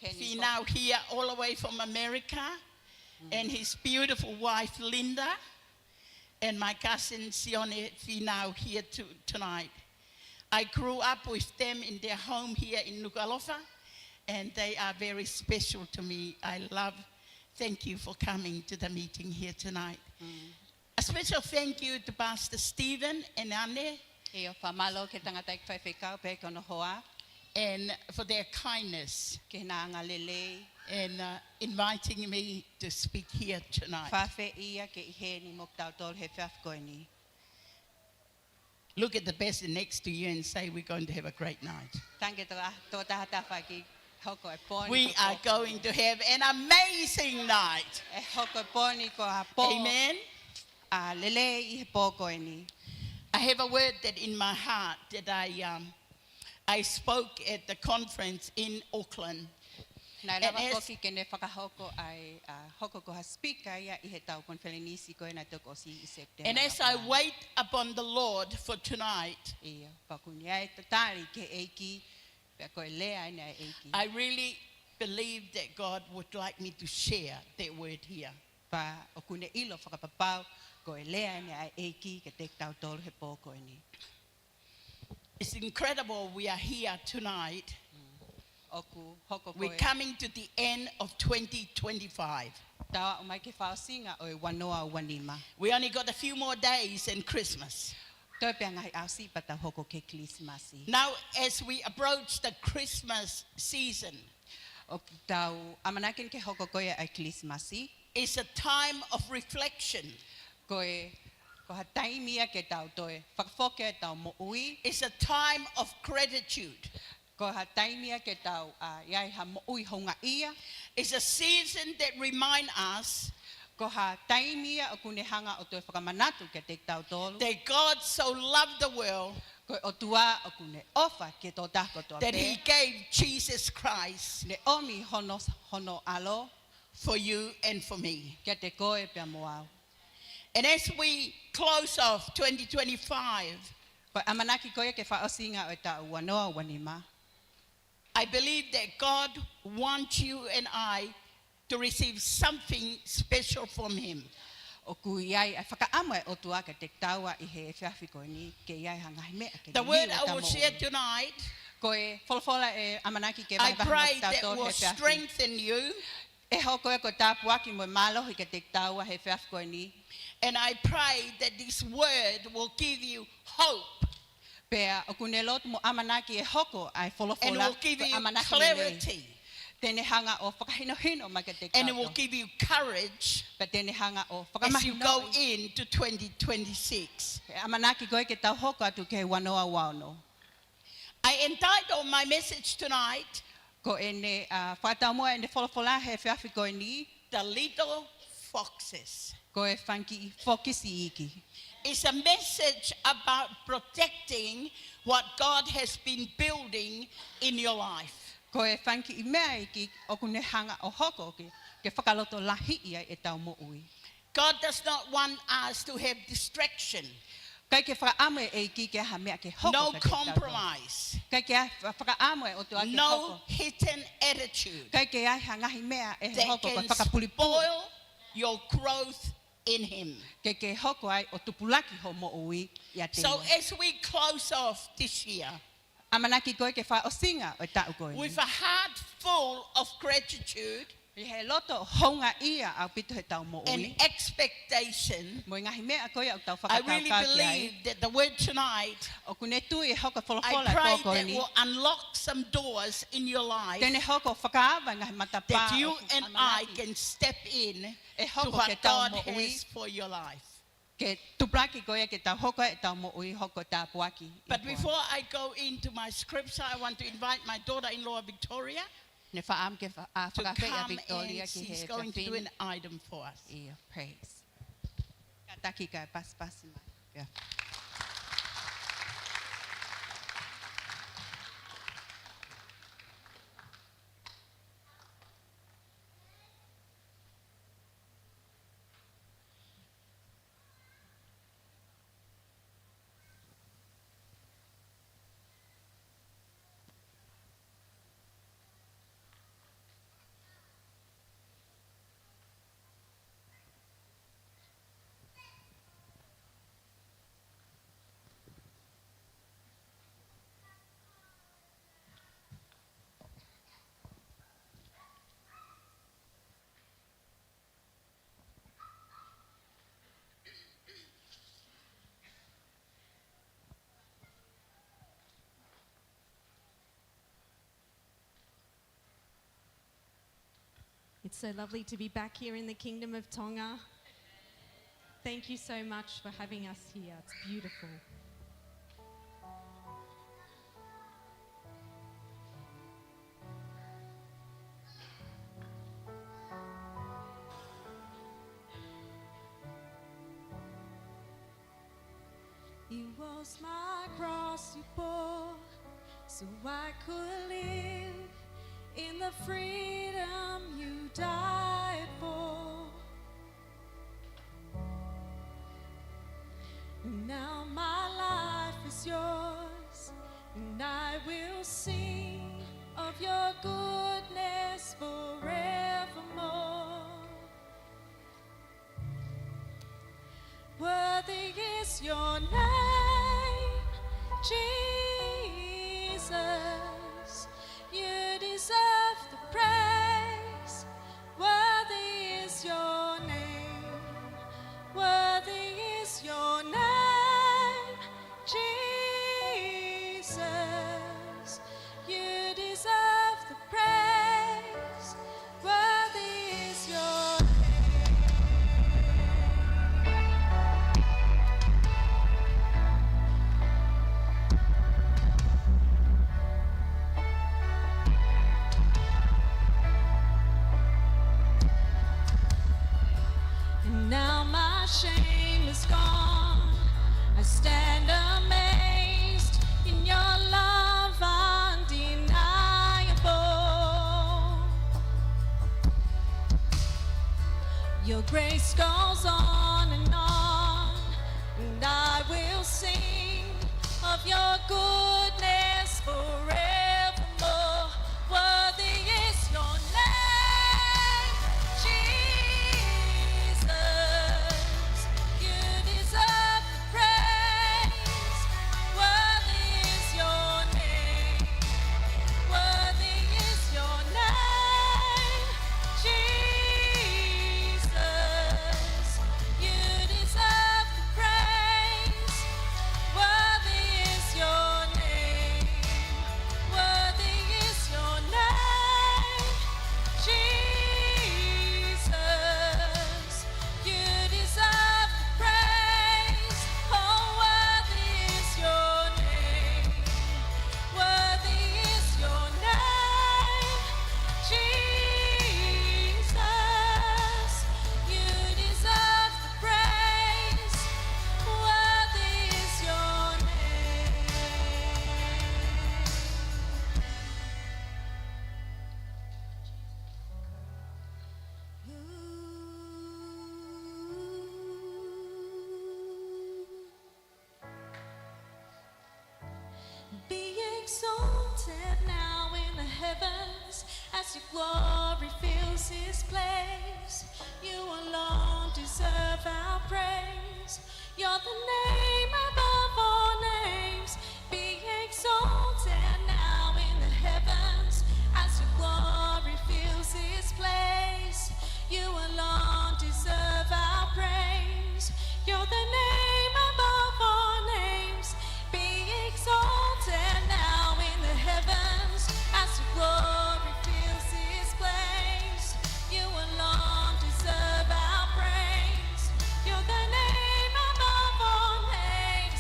Finau here all the way from America, and his beautiful wife Linda, and my cousin Sione Finau here to, tonight. I grew up with them in their home here in Nukuʻalofa, and they are very special to me. I love, thank you for coming to the meeting here tonight. A special thank you to Pastor Stephen and Anne. ʻIo, fakamālō ki he tangataʻeiki faifekau pea ki hono hoa. And for their kindness Ki heʻena angalelei. And, uh, inviting me to speak here tonight. Fafeʻi ia ke ʻi heni mo kitautolu he efiafi ko eni. Look at the person next to you and say, "We're going to have a great night." Tangi to a to taha tafaʻaki hoko e pō ni We ko are pō. Going to have an amazing night. ʻE hoko e pō ni ko ha pō. Amen. A lelei ʻi he pō ko eni. I have a word that in my heart that I, um, I spoke at the conference in Auckland. Naʻe lava foki ke ne fakahoko ai, a, hoko ko ha speaker ia ʻi heʻetau konifelenisi ko ē naʻe toki ʻosi ʻi September. And as I wait upon the Lord for tonight, ʻIo, pea ʻoku ne ʻai tatali ki he ʻEiki, pea ko e lea eni ʻa e ʻEiki. I really believe that God would like me to share that word here. Pea ʻoku ne ʻilo fakapapau ko e lea eni ʻa e ʻEiki kiate kitautolu he pō ko eni. It's incredible we are here tonight. ʻOku hoko ko ē. We're coming to the end of twenty twenty-five. Tau aʻu mai ki he fakaʻosinga ʻo e ua noa ua nima. We only got a few more days and Christmas. Toe pē ngaahi ʻaho siʻi pea tau hoko ki he Kilisimasi. Now, as we approach the Christmas season, ʻOku tau ʻamanaki ke hoko ko ia ʻa e Kilisimasi. It's a time of reflection. Ko e, ko ha taimi ia ke tau toe fakafoki ʻetau moʻui. It's a time of gratitude. Ko ha taimi ia ke tau, a, ʻi ai ha moʻui houngaʻia. It's a season that remind us Ko ha taimi ia ʻoku ne hanga ʻo toe fakamanatu kiate kitautolu. That God so loved the world Ko e ʻOtua ʻoku ne ʻofa ki he tokotaha kotoa pē. That he gave Jesus Christ Ne ʻomi hono, hono ʻAlo for you and for me. Kiate koe pea mo au. And as we close off twenty twenty-five, Ko e ʻamanaki ko ia ki he fakaʻosinga ʻo e taʻu ua noa ua nima. I believe that God wants you and I to receive something special from him. ʻOku ʻi ai ʻa e fakaʻamu ʻa e ʻOtua kiate kitaua ʻi he efiafi ko eni ke ʻi ai ha ngaahi meʻa ke liliu ʻetau moʻui. The word I will share tonight, Ko e folofola ʻe ʻamanaki ke vahevahe mo kitautolu he efiafi. I pray that will strengthen you. ʻE hoko ia ko e tāpuaki mo e mālohi kiate kitaua he efiafi ko eni. And I pray that this word will give you hope. Pea ʻoku ne lotu mo ʻamanaki ʻe hoko ʻa e folofola ko e ʻamanaki lelei. And will give you clarity. Te ne hanga ʻo fakahinohino mai kiate kitautolu. And it will give you courage Pea te ne hanga ʻo fakamahinoʻi as you go into twenty twenty-six. ʻE ʻamanaki ko ē ke tau hoko atu ki he ua noa ua ono. I entitled my message tonight, Ko ʻene, a, fakataumuʻa ʻene folofola he efiafi ko eni. The Little Foxes. Ko e fanga kiʻi fokisi iiki. It's a message about protecting what God has been building in your life. Ko e fanga kiʻi meʻa iiki ʻoku ne hanga ʻo hoko ke, ke fakalotolahiʻi ai ʻetau moʻui. God does not want us to have distraction. ʻIkai ke fakaʻamu e ʻEiki ke ʻi ai ha meʻa ke hoko kiate kitautolu. No compromise. ʻIkai ke ʻi ai fa-, fakaʻamu e ʻOtua ke hoko. No hidden attitude ʻIkai ke ʻi ai ha ngaahi meʻa ʻe hoko ko e fakapulipuli. That can spoil your growth in him. Ke ke hoko ai ʻo tupulaki hoʻo moʻui ʻiate ia. So as we close off this year, ʻAmanaki ko ē ke fakaʻosinga ʻo e taʻu ko eni. With a heart full of gratitude ʻI he loto houngaʻia ʻaupito heʻetau moʻui. And expectation, Mo e ngaahi meʻa ko ia ʻoku tau fakakaukau ki ai. I really believe that the word tonight, ʻOku ne tui ʻe hoko e folofola ko eni. I pray that will unlock some doors in your life Te ne hoko ʻo fakaava e ngaahi matapā ʻoku ʻamanaki. That you and I can step in to what God has for your life. ʻE hoko ke tau moʻui ʻo hoko e tāpuaki ki he moʻui, hoko e tāpuaki ʻi he moʻui. But before I go into my scripture, I want to invite my daughter-in-law, Victoria, Ne fakaʻamu ke fa-, a, to fakafeʻi ʻa Victoria ki he efiafi ni. She's going to do an item for us. ʻIo, praise. Kātaki kae pasipasi mai. ʻIo. It's so lovely to be back here in the Kingdom of Tonga. Thank you so much for having us here. It's beautiful. It was my cross you bore, so I could live in the freedom you died for. Now my life is yours, and I will sing of your goodness forevermore. Worthy is your name, Jesus. You deserve the praise. Worthy is your name. Worthy is your name, Jesus. You deserve the praise. Worthy is your name. And now my shame is gone. I stand amazed in your love undeniable. Your grace goes on and on, and I will sing of your goodness forevermore. Worthy is your name, Jesus. You deserve the praise. Worthy is your name. Worthy is your name, Jesus. You deserve the praise. Worthy is your name. Worthy is your name, Jesus. You deserve the praise. Oh, worthy is your name. Worthy is your name, Jesus. You deserve the praise. Worthy is your name. Be exalted now in the heavens as your glory fills this place. You alone deserve our praise. You're the name above all names. Be exalted now in the heavens as your glory fills this place. You alone deserve our praise. You're the name above all names. Be exalted now in the heavens as your glory fills this place. You alone deserve our praise. You're the name above all names.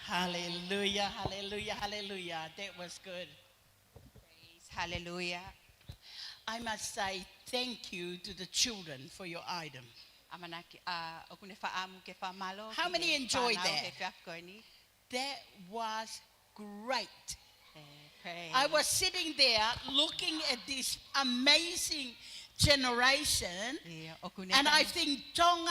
Hallelujah, hallelujah, hallelujah. That was good. Praise, hallelujah. I must say thank you to the children for your item. ʻAmanaki, ʻa, ʻoku ne faʻamu ke fakamālō How ki many he enjoyed fānau that? he efiafi ko eni. That was great. Eh, praise. I was sitting there looking at this amazing generation, Ia, ʻoku ne and I tama- think Tonga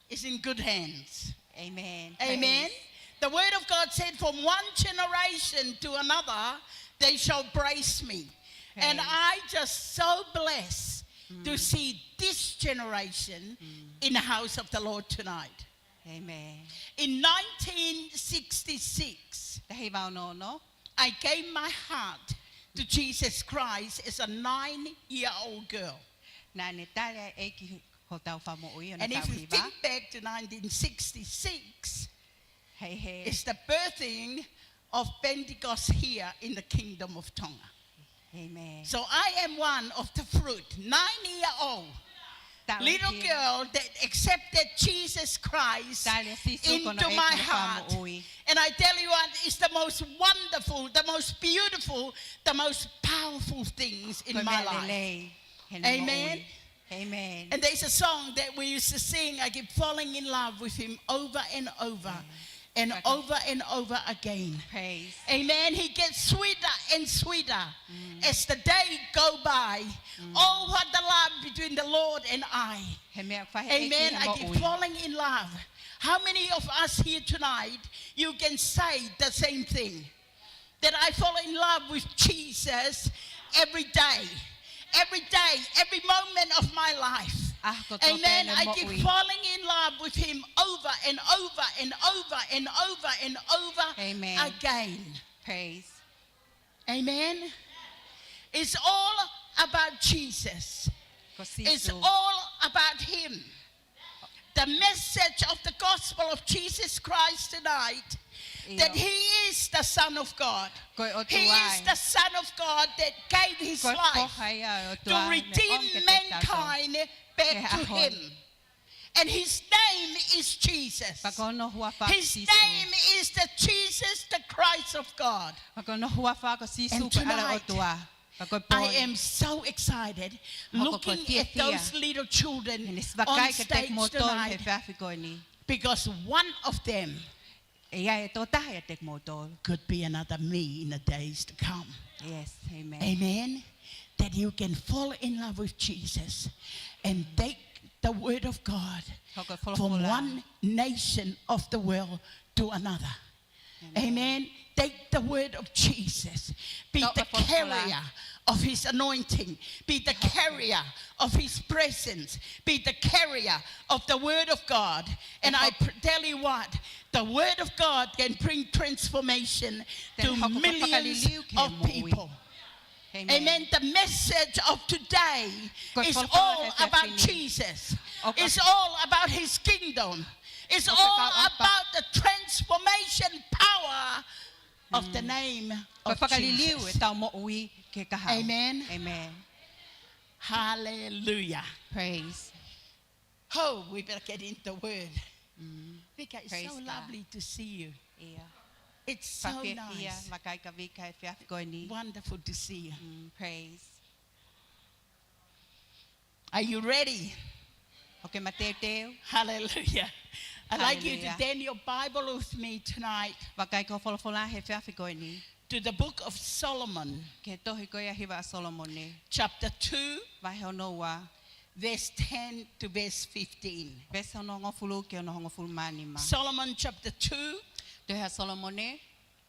is in good hands. Amen. Amen. Praise. The word of God said, "From one generation to another, they shall praise me." And Praise. I just so blessed to Mm. see this generation Mm. in the house of the Lord tonight. Amen. In nineteen sixty-six, Taha hiva ono ono. I gave my heart to Jesus Christ as a nine-year-old girl. Naʻa ne tali ʻa e ʻEiki hotau Fakamoʻui ʻo ne And if tau you hiva. think back to nineteen sixty-six, Hei hei. it's the birthing of Pentecost here in the Kingdom of Tonga. Amen. So I am one of the fruit, nine-year-old Tau little hiki. girl that accepted Jesus Christ Tali ʻa Sīsū ko hono into my ʻEiki heart. Fakamoʻui. And I tell you what, it's the most wonderful, the most beautiful, the most powerful things in Ko e my meʻa life. lelei, he Amen. moʻui. Amen. And there's a song that we used to sing, "I keep falling in love with him over and over and Amen. over and over again." Praise. Amen. He gets sweeter and sweeter Mm. as the day go by. Mm. Oh, what the love between the Lord and I. He meʻa faʻahinga Amen. ʻEiki he I keep moʻui. falling in love. How many of us here tonight, you can say the same thing? That I fall in love with Jesus every day. Every day, every moment of my life. ʻAho kotoa Amen. pē ʻene I keep moʻui. falling in love with him over and over and over and over and over Amen. again. Praise. Amen. It's all about Jesus. Ko It's Sīsū. all about him. The message of the gospel of Jesus Christ tonight, Ia. that he is the Son of God. Ko e ʻOtua He is ē. the Son of God that gave his Ko e life Foha ia ʻo e to ʻOtua, ne redeem ʻomi ke tau mankind back He to ʻaho him. ni. And his name is Jesus. Pea ko hono huafa His Sīsū. name is the Jesus, the Christ of God. Pea ko hono huafa ko Sīsū And ko e ʻAlo tonight, ʻOtua. Pea ko e pō ni. I am so excited Hoko ko looking at fiefia. those little children He ne sivaka on ki he stage kimoutolu he tonight, efiafi ko eni. because one of them ʻE ʻi ai e tokotaha ʻiate kimoutolu. could be another me in the days to come. Yes, amen. Amen. That you can fall in love with Jesus and take the word of God Hoko e from folofola. one nation of the world to another. Amen. Amen. Take the word of Jesus. Be Tau the e folofola. carrier of his anointing. Be the carrier of his presence. Be the carrier of the word of God. And I Hoko pr- tell you what, the word of God can bring transformation Te to hoko ko e millions fakaliliu ki he of moʻui. people. Amen. Amen. The message of today Ko e is folofola all he about efiafi ni. Jesus. ʻOku It's all about his kingdom. It's ʻOku all ʻikai ʻopa. about the transformation power of the Mm. name Ko e of fakaliliu Jesus. ʻetau moʻui ki he kahaʻu. Amen. Amen. Hallelujah. Praise. Oh, we better get into the word. Mm. Vika, it's Praise so God. lovely to see you. Ia. It's so Faʻa fiefia, nice. Makai ka Vika he efiafi ko eni. Wonderful to see you. Mm, praise. Are you ready? ʻOkú ke mateuteu? Hallelujah. I'd like you to Hallelujah. turn your Bible with me tonight Vakai ki hoʻo folofola he efiafi ko eni. to the book of Solomon, Ki he tohi ko ia hiva ʻa Solomone. chapter two, Vahe hono ua. verse ten to verse fifteen. Veesi hono hongofulu ki hono hongofulu mā nima. Solomon chapter two, Tohi ʻa Solomone.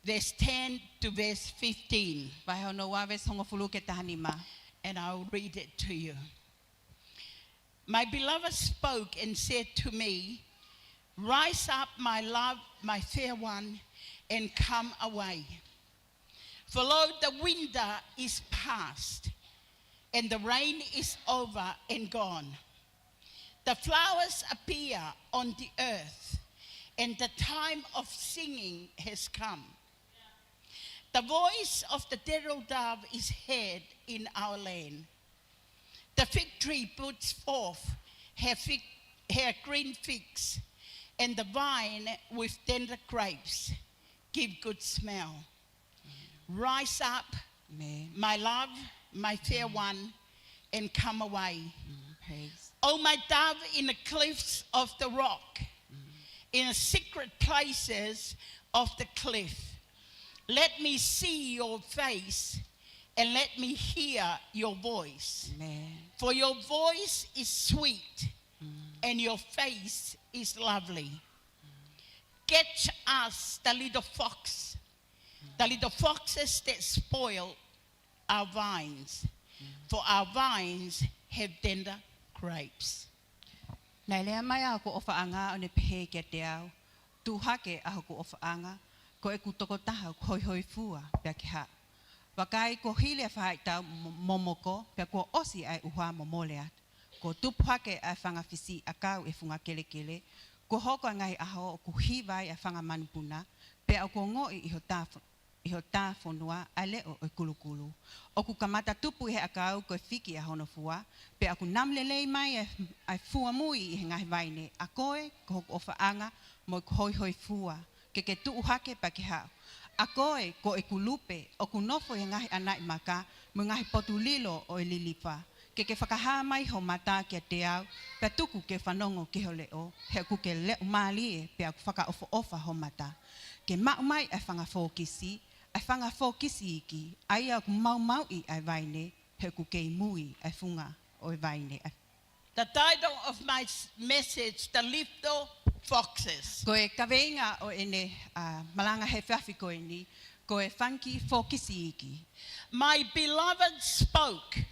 verse ten to verse fifteen. Vahe hono ua veesi hongofulu ki he taha nima. And I'll read it to you. My beloved spoke and said to me, "Rise up, my love, my fair one, and come away. For lo, the winter is past, and the rain is over and gone. The flowers appear on the earth, and the time of singing has come. The voice of the turtle dove is heard in our land. The fig tree puts forth her fig, her green figs, and the vine with tender grapes. Give good smell. Rise up, my love, my fair one, and come away. Mm, praise. O my dove in the clefts of the rock, in the secret places of the cliff. Let me see your face and let me hear your voice. Amen. For your voice is sweet and your face is lovely. Catch us, the little fox, the little foxes that spoil our vines, for our vines have tender grapes. Naʻe lea mai ʻa hoku ʻofaʻanga ʻo ne pehē kiate au, tuʻu hake ʻa hoku ʻofaʻanga, ko ʻeku tokotaha ʻoku hoihoifua pea ke haʻu. Vakai, kuo hili ʻa e faʻahitaʻu mo-, momoko, pea kuo ʻosi ʻa e ʻuha mo mole atu. Kuo tupu hake ʻa e fanga fisi ʻakau ʻi he funga kelekele, kuo hoko ʻa e ngaahi ʻaho ʻoku hiva ai ʻa e fanga manupuna, pea ʻoku ongoʻi ʻi hotau fo-, ʻi hotau fonua ʻa e leʻo ʻo e kulukulu. ʻOku kamata tupu ʻi he ʻakau ko e fiki ʻa hono fua, pea ʻoku namu lelei mai ʻa e, ʻa e fua mui ʻi he ngaahi vaine. ʻA koe, ko hoku ʻofaʻanga, mo ʻeku hoihoifua, ke ke tuʻu hake pea ke haʻu. ʻA koe, ko ʻeku lupe, ʻoku nofo ʻi he ngaahi ʻanaʻi maka, mo e ngaahi potu lilo ʻo e lilifa. Ke ke fakahā mai ho mata kiate au, pea tuku ke u fanongo ki ho leʻo, he ʻoku ke leʻo mālie, pea ʻoku fakaʻofoʻofa ho mata. Ke maʻu mai ʻa e fanga fokisi, ʻa e fanga fokisi iiki, ʻa ia ʻoku maumauʻi ʻa e vaine, he ʻoku kei mui ʻa e funga ʻo e vaine. The title of my s-, message, The Little Foxes. Ko e kaveinga ʻo ʻene, ʻa, malanga he efiafi ko eni, ko e fanga kiʻi fokisi iiki. My beloved spoke.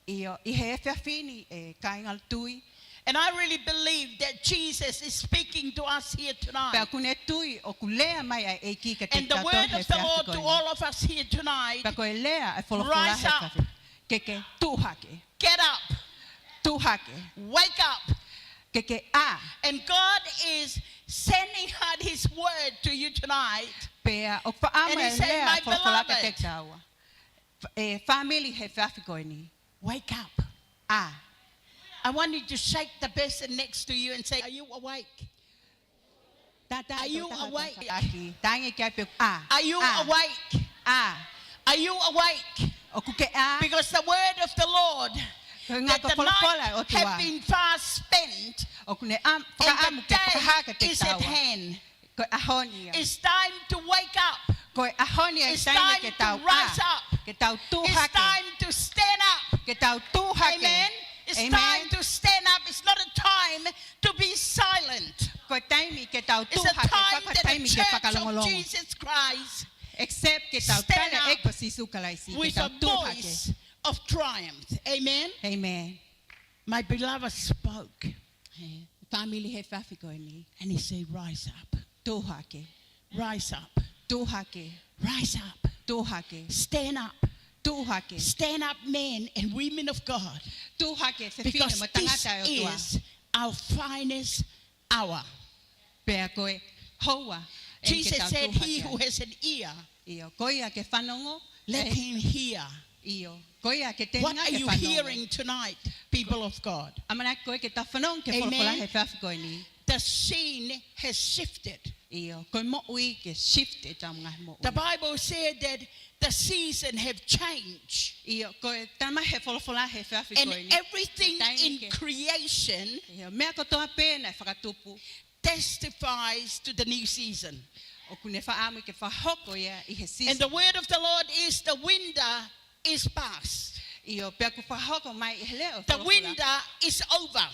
ʻIo, ʻi he efiafi ni, ʻe kāinga tui. And I really believe that Jesus is speaking to us here tonight. Pea ʻoku ou tui ʻoku lea mai ʻa e ʻEiki kiate kitautolu he efiafi ko eni. And the word of the Lord to all of us here tonight, pea ko e lea ʻa e folofola he efiafi. Rise up. Ke ke tuʻu hake. Get up. Tuʻu hake. Wake up. Ke ke ʻā. And God is sending out his word to you tonight. Pea ʻoku faʻa ʻomai ʻa e lea folofola kiate kitaua. And he's saying, "My beloved, family he efiafi ko eni, wake up. ʻĀ." I want you to shake the person next to you and say, "Are you awake?" Are you awake? Talange ki ai pē, ʻā. Are you awake? ʻĀ. Are you awake? ʻOku ke ʻā? Because the word of the Lord, that the night have been far spent, ʻoku ne fakaʻamu ke fakahā kiate kitaua. And the day is at hand. Ko e ʻaho ni ia. It's time to wake up. Ko e ʻaho ni ia, ʻa e taimi ke tau ʻā. It's time to rise up. Ke tau tuʻu hake. It's time to stand up. Ke tau tuʻu hake. Amen. It's time to stand up. It's not a time to be silent. Ko e taimi ke tau tuʻu hake, ko e taimi ke fakalongolongo. It's a time that the Church of Jesus Christ stand up with a voice of triumph. Except ke tau tala ʻEiki ko Sīsū Kalaisi, ke tau tuʻu hake. Amen. My beloved spoke. He, family he efiafi ko eni. And he said, "Rise up." Tuʻu hake. Rise up. Tuʻu hake. Rise up. Tuʻu hake. Stand up. Tuʻu hake. Stand up, men and women of God. Tuʻu hake, fefine mo e tangata ʻa e ʻOtua. Because this is our finest hour. Pea ko e houa eni ke tau tuʻu hake ai. Jesus said, "He who has an ear, ʻio, ko ia ke fanongo, let him hear." ʻIo, ko ia ke tenga ke fanongo. What are you hearing tonight, people of God? ʻAmanaki ko ē ke tau fanongo ki he folofola he efiafi ko eni. Amen. The scene has shifted. ʻIo, ko e moʻui ke shift ʻetau ngaahi moʻui. The Bible said that the season have changed. ʻIo, ko e tala mai he folofola he efiafi ko eni. And everything in creation, ʻio, meʻa kotoa pē naʻe fakatupu, testifies to the new season. ʻOku ne fakaʻamu ke fakahoko ia ʻi he season. And the word of the Lord is, "The winter is past." ʻIo, pea ʻoku fakahoko mai ʻe he leʻo ʻo e folofola. The winter is over.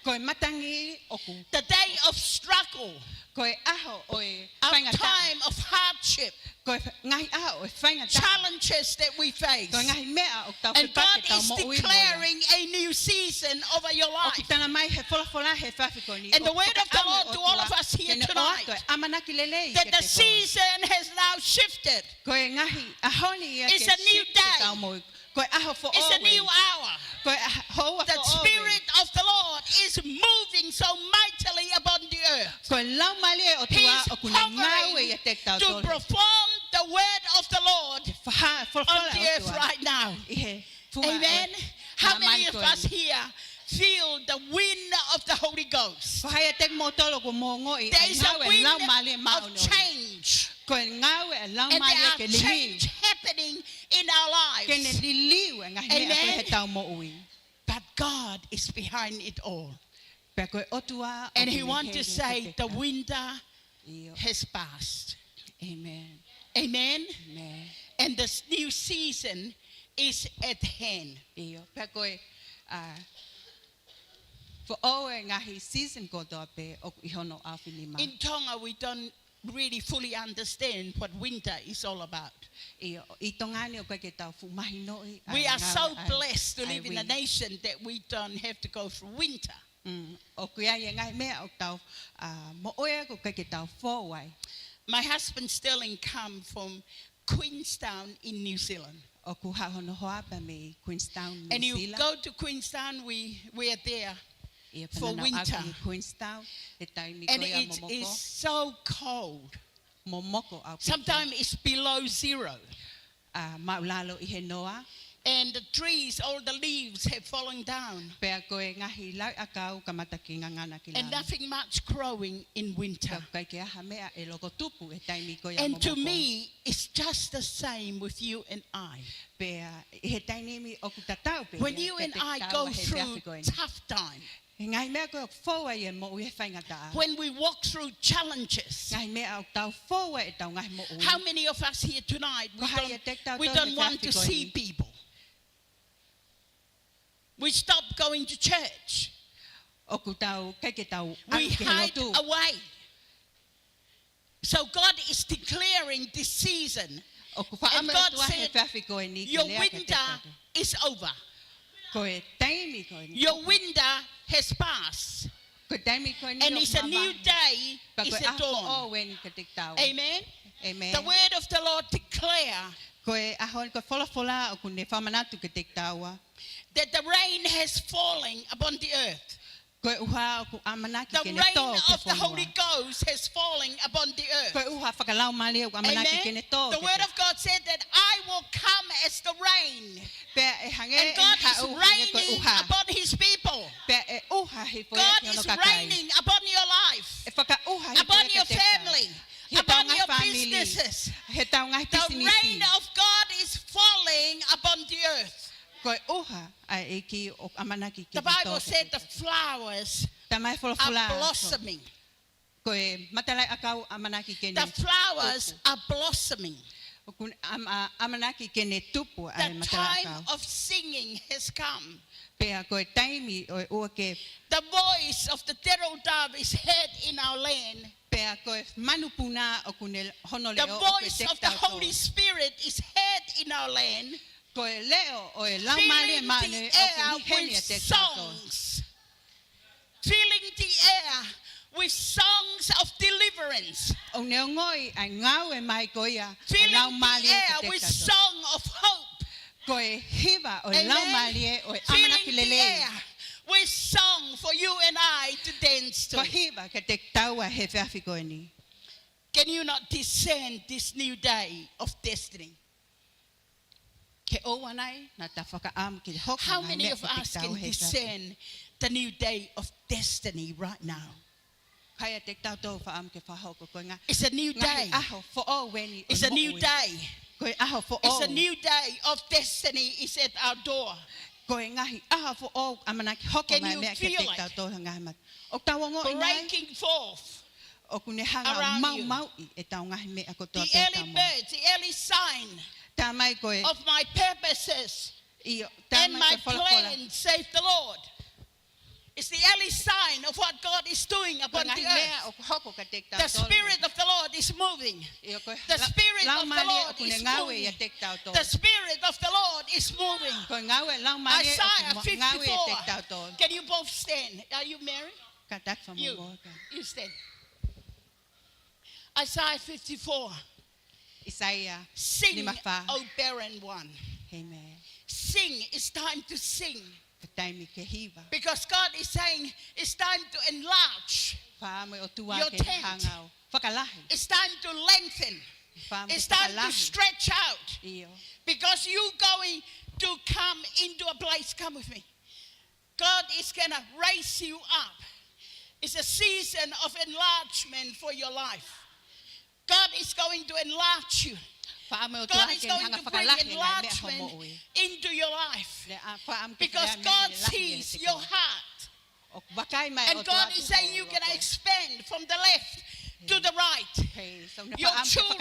Ko e matangi ʻoku. The day of struggle. Ko e ʻaho ʻo e faingataʻa. Our time of hardship. Ko e ngaahi ʻaho ʻo e faingataʻa. Challenges that we face. Ko e ngaahi meʻa ʻoku tau fepaki ke tau moʻui mo ia. And God is declaring a new season over your life. ʻOku tala mai he folofola he efiafi ko eni. And the word of the Lord to all of us here tonight, ʻoku fakaʻamu ʻe he ʻOtua ke ne ʻoatu e ʻamanaki lelei kiate kitaua. That the season has now shifted. Ko e ngaahi ʻaho ni ia ke shift ʻetau moʻui. It's a new day. Ko e ʻaho foʻou eni. It's a new hour. Ko e ʻaho foʻou eni. The Spirit of the Lord is moving so mightily upon the earth. Ko e Laumālie ʻo e ʻOtua ʻoku ne ngāue ʻiate kitautolu. He's hovering to perform the word of the Lord on the earth right now. Ke fakahā e folofola ʻa e ʻOtua ʻi he funga māmani ko eni. Amen. How many of us here feel the wind of the Holy Ghost? Ko hai ʻiate kimoutolu ʻoku mou ongoʻi ʻa e ngāue ʻa e Laumālie Māʻoniʻoni? There is a wind of change. Ko e ngāue ʻa e Laumālie ke liliu. And there are change happening in our lives. Ke ne liliu e ngaahi meʻa ko ē he tau moʻui. Amen. But God is behind it all. Pea ko e ʻOtua ʻoku ne heli ʻo te. And he want to say the winter has passed. ʻIo. Amen. Amen? Amen. And this new season is at hand. ʻIo. Pea ko e, ʻa, foʻou e ngaahi season kotoa pē ʻoku ʻi hono ʻaofinima. In Tonga, we don't really fully understand what winter is all about. ʻIo, ʻi Tonga ni ʻoku ʻikai ke tau fuʻu mahinoʻi ʻa e ngāue ʻa e winter. We are so blessed to live in a nation that we don't have to go through winter. Mm, ʻoku ʻi ai e ngaahi meʻa ʻoku tau, ʻa, moʻui ai ʻoku ʻikai ke tau fou ai. My husband Sterling come from Queenstown in New Zealand. ʻOku haʻu hono hoa pea mei Queenstown, New Zealand. And you go to Queenstown, we, we are there for winter. ʻIo, pea naʻa nau ʻalu ki Queenstown he taimi ko ia momoko. And it is so cold. Momoko ʻaupito. Sometimes it's below zero. ʻA, māʻulalo ʻi he noa. And the trees, all the leaves have fallen down. Pea ko e ngaahi lauʻi ʻakau kamata ke ngangana ki lalo. And nothing much growing in winter. Pea ʻoku ʻikai ke ʻi ai ha meʻa ʻe loko tupu he taimi ko ia momoko. And to me, it's just the same with you and I. Pea ʻi he taimi ni ʻoku tatau pē ia kiate kitaua he efiafi ko eni. When you and I go through tough time, He ngaahi meʻa ko ē ʻoku fou ai e moʻui he faingataʻa. When we walk through challenges, Ngaahi meʻa ʻoku tau fou ai ʻetau ngaahi moʻui. How many of us here tonight, we don't, we don't want to see people? Ko hai ʻiate kitautolu he efiafi ko eni? We stop going to church. ʻOku tau, ʻikai ke tau ʻalu ki he lotu. We hide away. So God is declaring this season. ʻOku fakaʻamu e ʻOtua he efiafi ko eni ke lea kiate kitautolu. And God said, "Your winter is over. Ko e taimi ko eni. Your winter has passed. Ko e taimi ko eni ʻoku mavahe. And it's a new day, it's a dawn." Pea ko e ʻaho foʻou eni kiate kitaua. Amen? Amen. The word of the Lord declare Ko e ʻaho ni ko e folofola ʻoku ne fakamanatu kiate kitaua. That the rain has fallen upon the earth. Ko e ʻuha ʻoku ʻamanaki ke ne tō ki he fonua. The rain of the Holy Ghost has fallen upon the earth. Ko e ʻuha fakalaumālie ʻoku ʻamanaki ke ne tō ki he fonua. Amen. The word of God said that I will come as the rain. Pea ʻe hangē ʻe haʻu hangē ko e ʻuha. And God is raining upon his people. Pea ʻe ʻuha hifo ia ki hono kakai. God is raining upon your life. ʻE fakaʻuha hifo ia kiate kitaua. Upon your family. Ki hotau ngaahi fāmili. Upon your businesses. Hotau ngaahi pisinisi. The rain of God is falling upon the earth. Ko e ʻuha ʻa e ʻEiki ʻoku ʻamanaki ke ne tō ki he fonua. The Bible said the flowers are blossoming. Talamai ʻe he folofola, ko e matalaʻiʻakau ʻamanaki ke ne tupu. The flowers are blossoming. ʻOku ne ʻam-, ʻa, ʻamanaki ke ne tupu ʻa e matalaʻiʻakau. The time of singing has come. Pea ko e taimi ʻo e ʻuʻake. The voice of the turtle dove is heard in our land. Pea ko e manupuna ʻoku ne hono leʻo ʻoku ne tefito. The voice of the Holy Spirit is heard in our land. Ko e leʻo ʻo e Laumālie Māʻoniʻoni ʻoku ne ʻi heni ʻiate kitautolu. Filling the air with songs. Filling the air with songs of deliverance. ʻOku ne ongoʻi ʻa e ngāue mai ko ia ʻa e Laumālie kiate kitautolu. Filling the air with song of hope. Ko e hiva ʻo e Laumālie ʻo e ʻamanaki lelei. Amen. Filling the air with song for you and I to dance to. Ko e hiva kiate kitaua he efiafi ko eni. Can you not discern this new day of destiny? Ke ʻoua nai naʻa ta fakaʻamu ke hoko e ngaahi meʻa kiate kitaua he efiafi. How many of us can discern the new day of destiny right now? Ko hai ʻiate kitautolu ʻoku fakaʻamu ke fakahoko ko e ngaahi, ngaahi ʻaho foʻou eni ʻo e moʻui. It's a new day. It's a new day. Ko e ʻaho foʻou. It's a new day of destiny is at our door. Ko e ngaahi ʻaho foʻou ʻamanaki hoko mai e meʻa kiate kitautolu he ngaahi mata. Can you feel it? ʻOku tau ongoʻi nai? Breaking forth around you. ʻOku ne hanga ʻo maumauʻi ʻetau ngaahi meʻa kotoa pē ʻoku tau moʻui. The early birds, the early sign of my purposes and my plan, saith the Lord. ʻIo, talamai ko e folofola. It's the early sign of what God is doing upon the earth. Ko e ngaahi meʻa ʻoku hoko kiate kitautolu. The Spirit of the Lord is moving. ʻIo, ko e la-, Laumālie ʻoku ne ngāue ʻiate kitautolu. The Spirit of the Lord is moving. Ko e ngāue ʻa e Laumālie ʻoku mo-, ngāue ʻiate kitautolu. Isaiah fifty-four. Can you both stand? Are you married? Kātaki fakamolemole. You, you stand. Isaiah fifty-four. ʻAisea nimafā. Sing, O barren one. Amen. Sing, it's time to sing. Ko e taimi ke hiva. Because God is saying it's time to enlarge your tent. Fakaʻamu e ʻOtua ke ne hanga ʻo fakalahi. It's time to lengthen. Fakaʻamu ke fakalahi. It's time to stretch out. ʻIo. Because you're going to come into a place. Come with me. God is gonna raise you up. It's a season of enlargement for your life. God is going to enlarge you. Fakaʻamu e ʻOtua ke ne hanga fakalahi e ngaahi meʻa ho moʻui. God is going to bring enlargement into your life. Because God sees your heart. And God is saying you're gonna expand from the left to the right. Your children,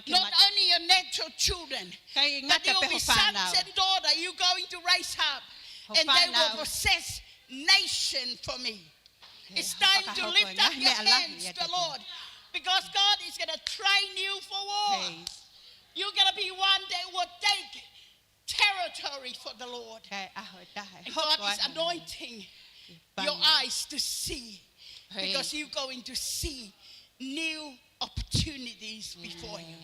not only your natural children, but there will be sons and daughters you're going to raise up, and they will possess nation for me. It's time to lift up your hands to the Lord, because God is gonna train you for war. You're gonna be one that will take territory for the Lord. And God is anointing your eyes to see, because you're going to see new opportunities before you.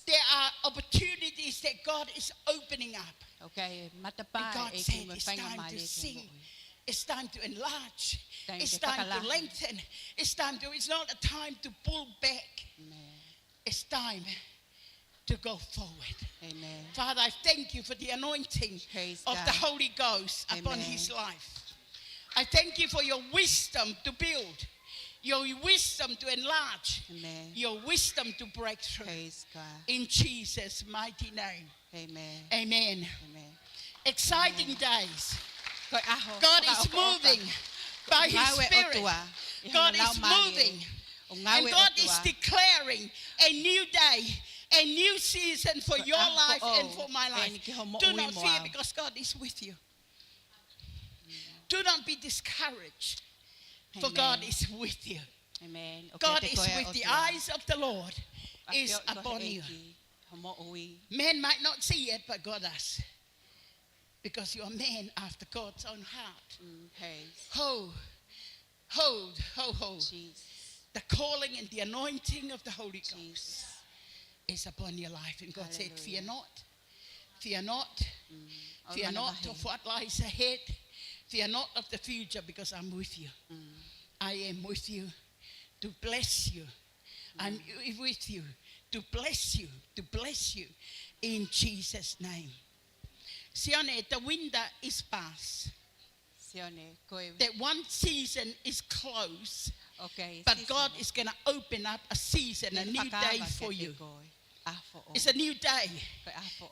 There are opportunities that God is opening up. And God said it's time to see. It's time to enlarge. It's time to lengthen. It's time to, it's not a time to pull back. It's time to go forward. Father, I thank you for the anointing of the Holy Ghost upon his life. I thank you for your wisdom to build, your wisdom to enlarge, your wisdom to break through. In Jesus' mighty name. Amen. Exciting days. God is moving by his spirit. God is moving. And God is declaring a new day, a new season for your life and for my life. Do not fear, because God is with you. Do not be discouraged, for God is with you. God is with you. The eyes of the Lord is upon you. Men might not see it, but God does. Because you're a man after God's own heart. Ho, ho, ho, ho. The calling and the anointing of the Holy Ghost is upon your life. And God said, "Fear not. Fear not. Fear not of what lies ahead. Fear not of the future, because I'm with you. I am with you to bless you. I'm with you to bless you, to bless you in Jesus' name." Sione, the winter is past. That one season is closed, but God is gonna open up a season, a new day for you. It's a new day.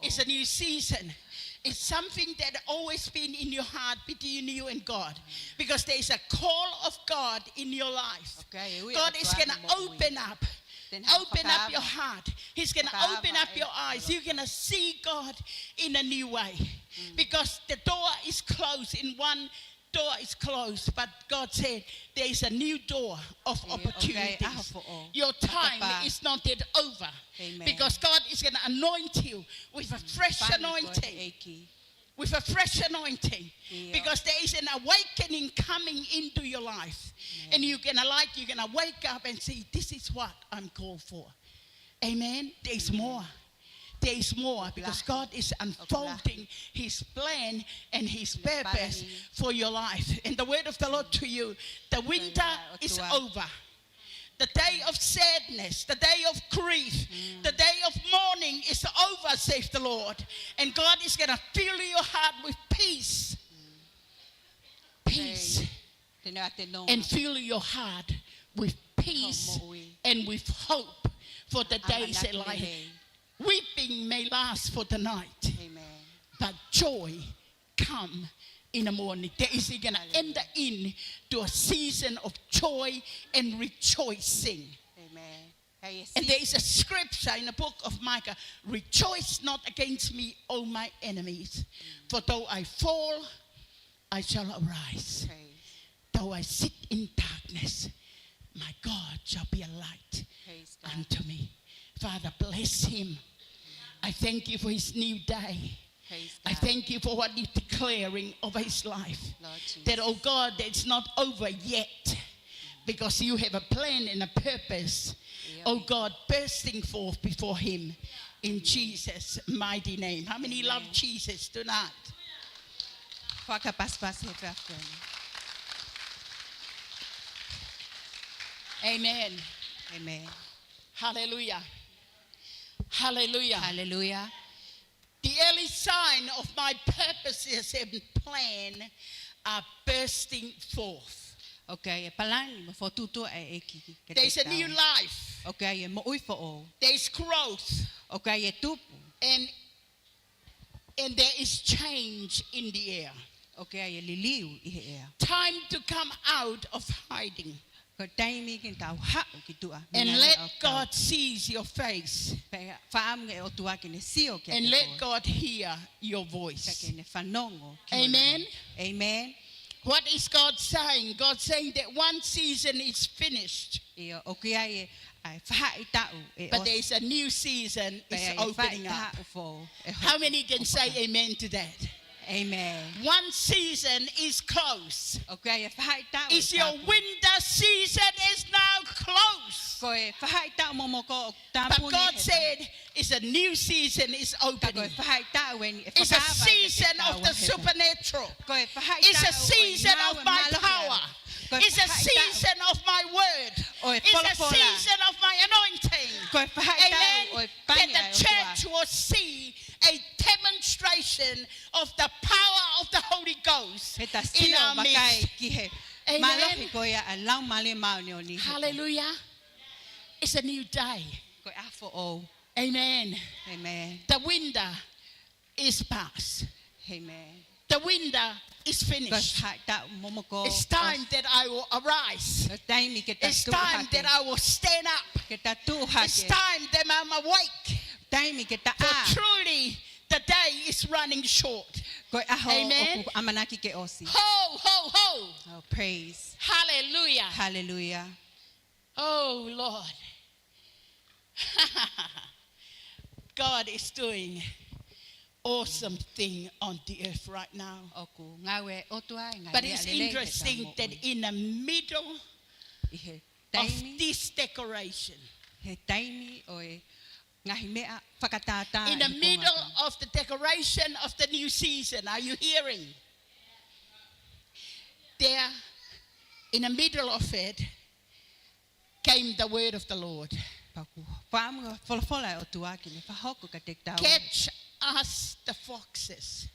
It's a new season. It's something that always been in your heart between you and God, because there is a call of God in your life. God is gonna open up, open up your heart. He's gonna open up your eyes. You're gonna see God in a new way, because the door is closed in one door is closed, but God said there is a new door of opportunities. Your time is not yet over, because God is gonna anoint you with a fresh anointing. With a fresh anointing. Because there is an awakening coming into your life. And you're gonna, like, you're gonna wake up and say, "This is what I'm called for." Amen. There is more. There is more, because God is unfolding his plan and his purpose for your life. And the word of the Lord to you, the winter is over. The day of sadness, the day of grief, the day of mourning is over, says the Lord. And God is gonna fill your heart with peace. Peace. And fill your heart with peace and with hope for the days that lie ahead. Weeping may last for the night, but joy come in the morning. There is, you're gonna enter into a season of joy and rejoicing. And there is a scripture in the book of Micah, "Rejoice not against me, O my enemies, for though I fall, I shall arise. Though I sit in darkness, my God shall be a light unto me." Father, bless him. I thank you for his new day. I thank you for what you're declaring over his life. That, oh God, that it's not over yet, because you have a plan and a purpose, oh God, bursting forth before him in Jesus' mighty name. How many love Jesus tonight? Fakapasipasi he efiafi ni. Amen. Hallelujah. Hallelujah. The early sign of my purposes and plan are bursting forth. ʻOku ʻi ai e palani mo e fokotuʻutuʻu ʻa e ʻEiki kiate kitaua. There's a new life. ʻOku ʻi ai e moʻui foʻou. There's growth. ʻOku ʻi ai e tupu. And, and there is change in the air. ʻOku ʻi ai e liliu ʻi he ʻea. Time to come out of hiding. Ko e taimi ke tau haʻu ki tuʻa mei he ʻea ʻo e kau. And let God sees your face. Pea fakaʻamu e ʻOtua ke ne sio kiate koe. And let God hear your voice. Pea ke ne fanongo ki hoʻo ʻea. Amen. Amen. What is God saying? God saying that one season is finished. ʻIo, ʻoku ʻi ai e, ʻa e faʻahitaʻu ʻe ʻosi. But there is a new season is opening up. Pea ʻi ai e faʻahitaʻu foʻou ʻe hoko. How many can say amen to that? Amen. One season is closed. ʻOku ʻi ai e faʻahitaʻu ʻe tapu. Is your winter season is now closed. Ko e faʻahitaʻu momoko ʻoku tāpuni. But God said, it's a new season is opening. Ka ko e faʻahitaʻu eni ʻe fakaava kiate kitaua he taʻu. It's a season of the supernatural. Ko e faʻahitaʻu ʻo e ngāue mālohi. It's a season of my power. Ko e faʻahitaʻu ʻo e folofola. It's a season of my word. It's a season of my anointing. Ko e faʻahitaʻu ʻo e pani ʻa e ʻOtua. Amen. That the church will see a demonstration of the power of the Holy Ghost in our midst. He ta sio vakai ki he mālohi ko ia ʻa e Laumālie Māʻoniʻoni. Amen. Hallelujah. It's a new day. Ko e ʻaho foʻou. Amen. Amen. The winter is past. Amen. The winter is finished. Ko e faʻahitaʻu momoko ʻosi. It's time that I will arise. Ko e taimi ke ta tuʻu hake. It's time that I will stand up. Ke ta tuʻu hake. It's time that I'm awake. Taimi ke ta ʻā. For truly the day is running short. Ko e ʻaho ʻoku ʻamanaki ke ʻosi. Amen. Ho, ho, ho. Oh, praise. Hallelujah. Hallelujah. Oh, Lord. God is doing awesome thing on the earth right now. ʻOku ngāue e ʻOtua ʻi he ngaahi meʻa lelei he taʻu moʻui. But it's interesting that in the middle of this decoration, ʻI he taimi, he taimi ʻo e ngaahi meʻa fakatātā ʻi he kuonga ko eni. In the middle of the decoration of the new season, are you hearing? There, in the middle of it, came the word of the Lord. Pea ʻoku fakaʻamu e folofola ʻa e ʻOtua ke ne fakahoko kiate kitaua. Catch us the foxes.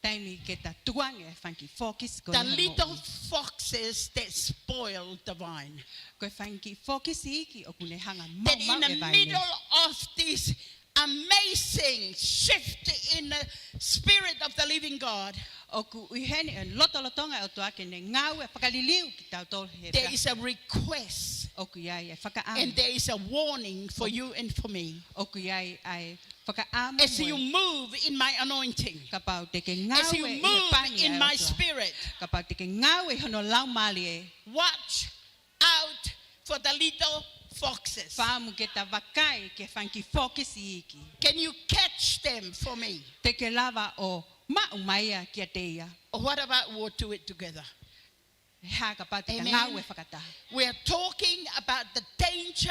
Taimi ke ta tukuange e fanga kiʻi fokisi ko eni he moʻui. The little foxes that spoil the vine. Ko e fanga kiʻi fokisi iiki ʻoku ne hanga ʻo maumauʻi e vaine. That in the middle of this amazing shift in the spirit of the living God, ʻoku ʻi heni e lotolotonga ʻo e ʻOtua ke ne ngāue fakaliliu kitautolu he taʻu. There is a request. ʻOku ʻi ai e fakaʻamu. And there is a warning for you and for me. ʻOku ʻi ai e fakaʻamu mo e. As you move in my anointing. Kapau te ke ngāue ʻi he pani ʻa e ʻOtua. As you move in my spirit. Kapau te ke ngāue ʻi hono Laumālie. Watch out for the little foxes. Fakaʻamu ke ta vakai ki he fanga kiʻi fokisi iiki. Can you catch them for me? Te ke lava ʻo maʻu mai ia kiate ia. Or what about we'll do it together? He hā kapau te ta ngāue fakataha? Amen. We are talking about the danger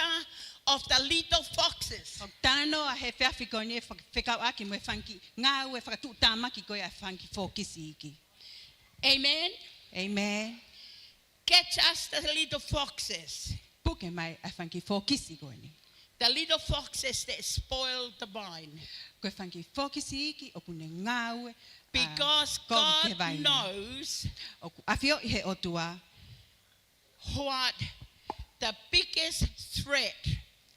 of the little foxes. ʻOku talanoa he efiafi ko eni e fak-, fekauʻaki mo e fanga kiʻi ngāue fakatuʻutāmaki ko ia ʻa e fanga kiʻi fokisi iiki. Amen. Amen. Catch us the little foxes. Puke mai ʻa e fanga kiʻi fokisi ko eni. The little foxes that spoil the vine. Ko e fanga kiʻi fokisi iiki ʻoku ne ngāue, ʻa, konga ki he vaine. Because God knows. ʻOku ʻafioʻi he ʻOtua. What the biggest threat.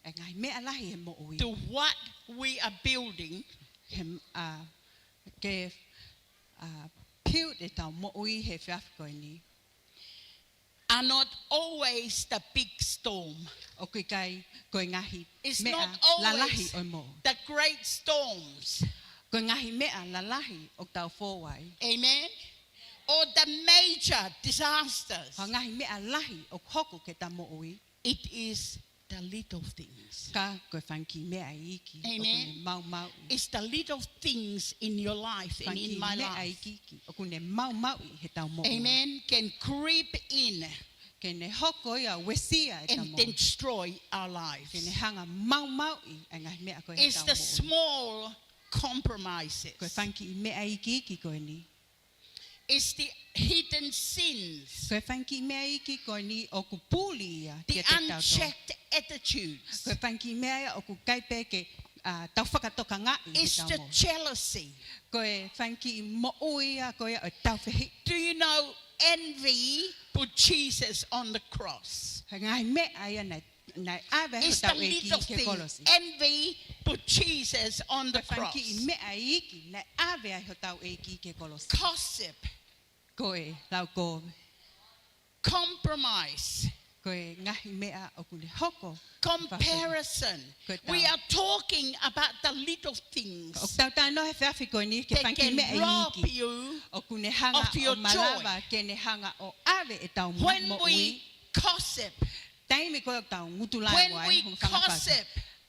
ʻA e ngaahi meʻa lahi he moʻui. To what we are building. He, ʻa, ke, ʻa, build ʻetau moʻui he efiafi ko eni. Are not always the big storm. ʻOku ʻikai ko e ngaahi meʻa lalahi ʻo e moʻui. It's not always the great storms. Ko e ngaahi meʻa lalahi ʻoku tau fou ai. Amen. Or the major disasters. Ko e ngaahi meʻa lahi ʻoku hoko ki heʻetau moʻui. It is the little things. Ka ko e fanga kiʻi meʻa iiki ʻoku ne maumauʻi. Amen. It's the little things in your life and in my life. Fanga kiʻi meʻa iiki ʻoku ne maumauʻi heʻetau moʻui. Amen. Can creep in. Ke ne hoko ia ʻo uesia ʻetau moʻui. And destroy our lives. Ke ne hanga ʻo maumauʻi ʻa e ngaahi meʻa ko ē heʻetau moʻui. It's the small compromises. Ko e fanga kiʻi meʻa iiki ko eni. It's the hidden sins. Ko e fanga kiʻi meʻa iiki ko eni ʻoku puli ia kiate kitautolu. The unchecked attitudes. Ko e fanga kiʻi meʻa ia ʻoku ʻikai pē ke ʻa, tau fakatokangaʻi ʻi heʻetau moʻui. It's the jealousy. Ko e fanga kiʻi moʻui ia ko ia ʻo e tāufehiʻi. Do you know envy put Jesus on the cross? Ko e ngaahi meʻa ia naʻe, naʻe ʻave ai hotau ʻEiki ki he kolosi. It's the little thing. Envy put Jesus on the cross. Ko e fanga kiʻi meʻa iiki naʻe ʻave ai hotau ʻEiki ki he kolosi. Gossip. Ko e lau kovi. Compromise. Ko e ngaahi meʻa ʻoku ne hoko. Comparison. Ko e tau- We are talking about the little things. ʻOku tau talanoa he efiafi ko eni ki he fanga kiʻi meʻa iiki. That can rob you of your joy. ʻOku ne hanga ʻo malava, ke ne hanga ʻo ʻave ʻetau moʻui. When we gossip, Taimi ko ē ʻoku tau ngutu lau ai, When we gossip,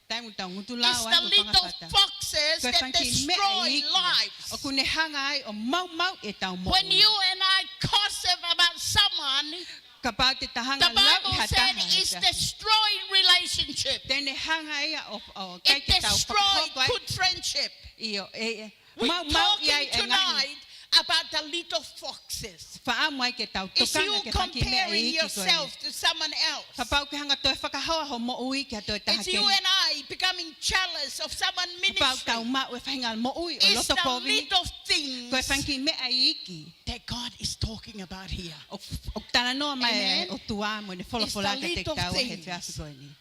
Taimi ʻoku tau ngutu lau ai, it's the little foxes that destroy lives. Ko e fanga kiʻi meʻa iiki ʻoku ne hanga ai ʻo maumauʻi ʻetau moʻui. When you and I gossip about someone, Kapau te tau hanga lau ʻi ha taha, the Bible said it's destroying relationship. Te ne hanga ia ʻo, ʻo ʻikai ke tau fakahoko ai. It destroys good friendship. ʻIo, ʻe, ʻe, We're talking tonight about the little foxes. Maumauʻi ai e ngaahi. Fakaʻamu ai ke tau tokanga ki he fanga kiʻi meʻa iiki ko ē. Is you comparing yourself to someone else? Kapau ke hanga ʻo toe fakahoa hoʻo moʻui ki ha toe taha kehe. It's you and I becoming jealous of someone ministry. Kapau tau maʻu e faʻahinga moʻui ʻo loto kovi. It's the little things. Ko e fanga kiʻi meʻa iiki. That God is talking about here. ʻOku, ʻoku talanoa mai e ʻOtua mo ʻene folofola kiate kitaua he efiafi ko eni. Amen. It's the little things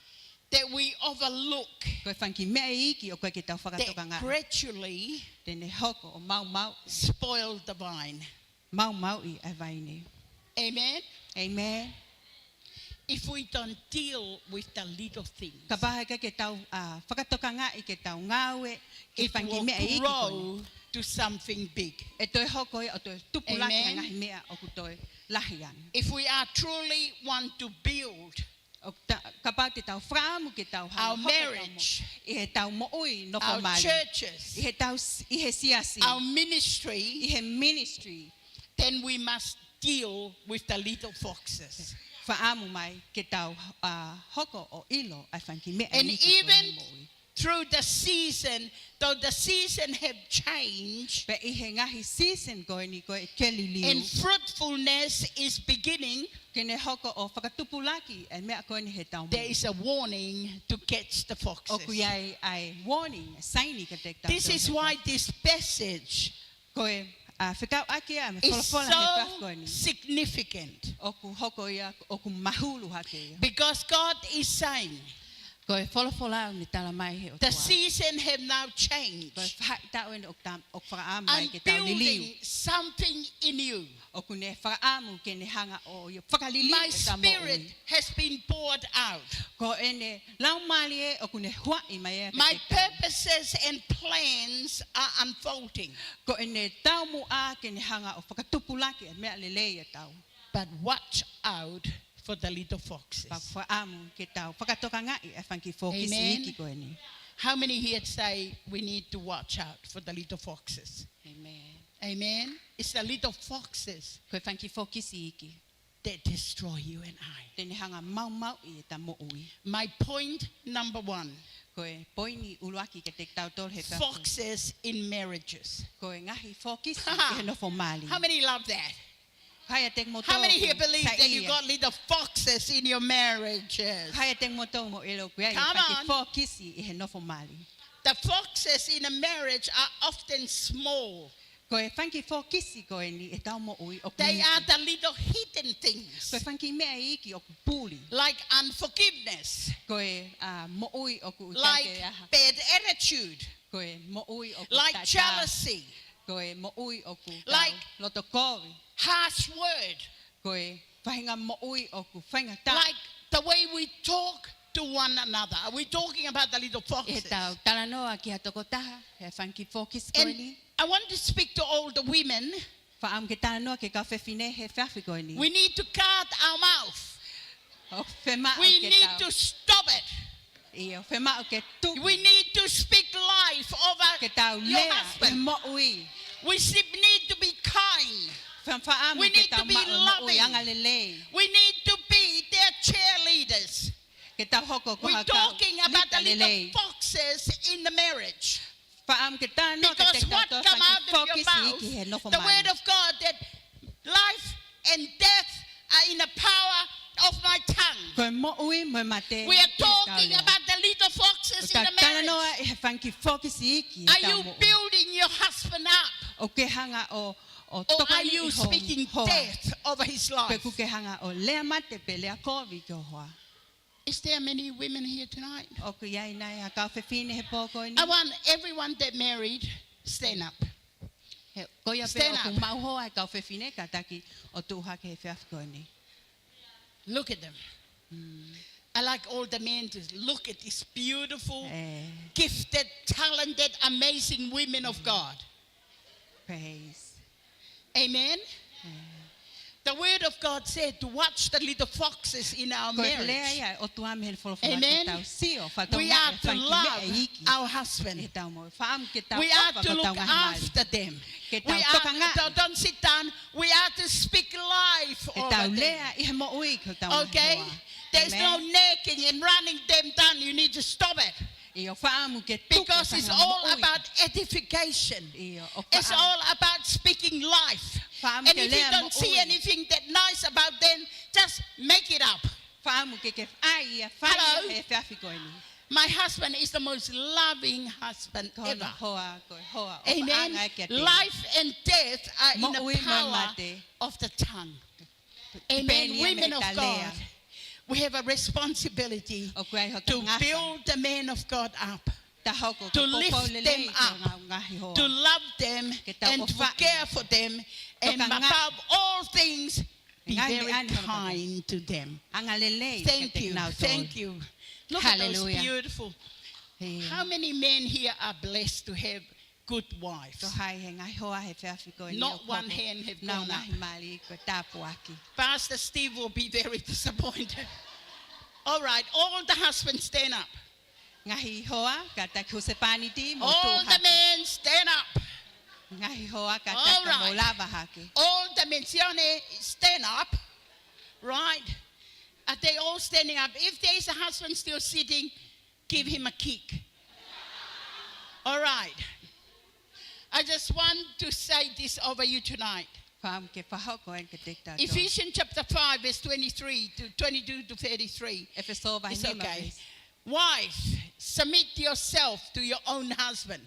that we overlook. Ko e fanga kiʻi meʻa iiki ʻoku ʻikai ke tau fakatokangaʻi. That gradually Te ne hoko ʻo maumau. Spoil the vine. Maumauʻi e vaine. Amen. Amen. If we don't deal with the little things, Kapau he ʻikai ke tau, ʻa, fakatokangaʻi ke tau ngāue ki he fanga kiʻi meʻa iiki ko ē, it will grow to something big. ʻE toe hoko ia ʻo toe tupulaki e ngaahi meʻa ʻoku toe lahi ange. Amen. If we are truly want to build ʻOku ta-, kapau te tau fakaʻamu ke tau hanga ʻo hoko ʻetau mo-, our marriage, ʻi heʻetau moʻui nofo mali, our churches, ʻi heʻetau s-, ʻi he siasi, our ministry, ʻi he ministry, then we must deal with the little foxes. Fakaʻamu mai ke tau, ʻa, hoko ʻo ʻilo ʻa e fanga kiʻi meʻa iiki ko ē he moʻui. And even through the season, though the season have changed, Pea ʻi he ngaahi season ko eni ko ē ke liliu, and fruitfulness is beginning, ke ne hoko ʻo fakatupulaki e meʻa ko eni heʻetau moʻui, there is a warning to catch the foxes. ʻOku ʻi ai e warning, e saini kiate kitautolu. This is why this passage Ko e, ʻa, fekauʻaki ʻa e folofola he efiafi ko eni. Is so significant. ʻOku hoko ia, ʻoku mahulu hake ia. Because God is saying, Ko e folofola ʻoku ne tala mai he ʻOtua. The season have now changed. Ko e faʻahitaʻu eni ʻoku ta-, ʻoku fakaʻamu mai ke tau liliu. I'm building something in you. ʻOku ne fakaʻamu ke ne hanga ʻo ia fakaliliu ʻetau moʻui. My spirit has been poured out. Ko ʻene laumālie ʻoku ne huaʻi mai ia kiate kitautolu. My purposes and plans are unfolding. Ko ʻene taumuʻa ke ne hanga ʻo fakatupulaki e meʻa lelei ʻetau. But watch out for the little foxes. Pea fakaʻamu ke tau fakatokangaʻi e fanga kiʻi fokisi iiki ko eni. Amen. How many here say we need to watch out for the little foxes? Amen. Amen. It's the little foxes Ko e fanga kiʻi fokisi iiki. that destroy you and I. Te ne hanga ʻo maumauʻi ʻeta moʻui. My point number one. Ko e poini ʻuluaki kiate kitautolu he efiafi. Foxes in marriages. Ko e ngaahi fokisi ʻi he nofo mali. How many love that? Ko hai ʻiate kimoutolu ʻoku saiʻia? How many here believe that you got little foxes in your marriages? Ko hai ʻiate kimoutolu ʻoku ʻilo ʻoku ʻi ai e fanga kiʻi fokisi ʻi he nofo mali? Come on. The foxes in a marriage are often small. Ko e fanga kiʻi fokisi ko eni ʻi heʻetau moʻui ʻoku iiki. They are the little hidden things. Ko e fanga kiʻi meʻa iiki ʻoku puli. Like unforgiveness. Ko e, ʻa, moʻui ʻoku ʻikai ke ʻi ai ha. Like bad attitude. Ko e moʻui ʻoku taʻetaau. Like jealousy. Ko e moʻui ʻoku tau loto kovi. Like harsh word. Ko e faʻahinga moʻui ʻoku faingataʻa. Like the way we talk to one another. Are we talking about the little foxes? ʻI heʻetau talanoa ki ha tokotaha, he fanga kiʻi fokisi ko eni. And I want to speak to all the women. Fakaʻamu ke talanoa ki he kau fefine he efiafi ko eni. We need to guard our mouth. ʻOku fiemaʻu ke tau. We need to stop it. ʻIo, fiemaʻu ke tuku. We need to speak life over your husband. Ke tau lea e moʻui. We si-, need to be kind. Fakaʻamu ke tau maʻu e moʻui angalelei. We need to be loving. We need to be their cheerleaders. Ke tau hoko ko ha kau lita lelei. We're talking about the little foxes in the marriage. Fakaʻamu ke talanoa kiate kitautolu e fanga kiʻi fokisi iiki he nofo mali. Because what come out of your mouth, the word of God, that life and death are in the power of my tongue. Ko e moʻui mo e mate ʻi he kau lea. We are talking about the Little foxes in the marriage? Talanoa ʻi he fanga kiʻi fokisi iiki ʻi heʻetau moʻui? Are you building your husband up? ʻOku ke hanga ʻo, ʻo tokanga ʻi hoʻo hoa? Or are you speaking death over his life? Pe ʻoku ke hanga ʻo lea mate pe lea kovi ki hoʻo hoa? Is there many women here tonight? ʻOku ʻi ai nai ha kau fefine he pō ko eni? I want everyone that married, stand up. He, ko ia pē ʻoku maʻu hoa e kau fefine, kātaki ʻo tuʻu hake he efiafi ko eni. Look at them. I like all the men to look at these beautiful, gifted, talented, amazing women of God. Praise. Amen. The word of God said to watch the little foxes in our marriage. Ko e lea ia ʻa e ʻOtua mei he folofola ke tau sio, fakatonga e fanga kiʻi meʻa iiki ʻi heʻetau moʻui. Amen. We are to love our husband. We are to look after them. Ke tau tokanga. Don't, don't sit down. We are to speak life over them. Ke tau lea ʻi he moʻui ki hotau ngaahi hoa. Okay? Amen. There's no nagging and running them down. You need to stop it. ʻIo, fakaʻamu ke tuku e fanga moʻui. Because it's all about edification. ʻIo, ʻoku fakaʻamu. It's all about speaking life. Fakaʻamu ke lea moʻui. And if you don't see anything that nice about them, just make it up. Fakaʻamu ke ke ʻai ia, fai ia he efiafi ko eni. Hello? My husband is the most loving husband ever. Ko hono hoa, ko e hoa ʻofaʻanga kiate au. Amen. Life and death are in the power of the tongue. Moʻui mo e mate. Amen. Pehē ni ʻa e meʻa ʻeta lea. Women of God, we have a responsibility to build the man of God up, to lift them up, to love them, and to care for them, and above all things, be very kind to them. Thank you. Thank you. Look at those beautiful. Hallelujah. How many men here are blessed to have good wives? Ko hai he ngaahi hoa he efiafi ko eni? Not one hand have gone up. Nau ngaahi mali ko e tāpuaki. Pastor Steve will be very disappointed. All right, all the husbands stand up. Ngaahi hoa, kātaki husepāniti, mou tuʻu hake. All the men stand up. Ngaahi hoa, kātaki mou lava hake. All right. All the men, Sione, stand up. Right. Are they all standing up? If there is a husband still sitting, give him a kick. All right. I just want to say this over you tonight. Fakaʻamu ke fakahoko eni kiate kitautolu. Ephesians chapter five, verse twenty-three to twenty-two to thirty-three. ʻEfesō vahe nima, okay. It's nima veesi. Wife, submit yourself to your own husband.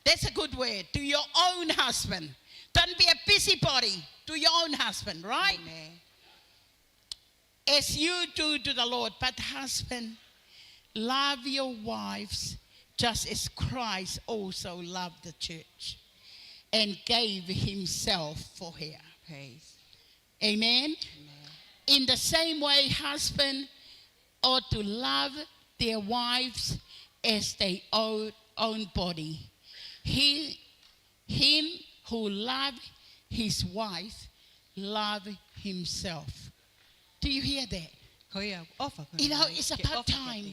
That's a good word. To your own husband. Don't be a busybody. To your own husband, right? Amen. As you do to the Lord. But husband, love your wives just as Christ also loved the church and gave himself for her. Praise. Amen? Amen. In the same way, husband ought to love their wives as their own, own body. He Him who love his wife love himself. Do you hear that? Ko ia, ʻofa ko ia. You know, it's about time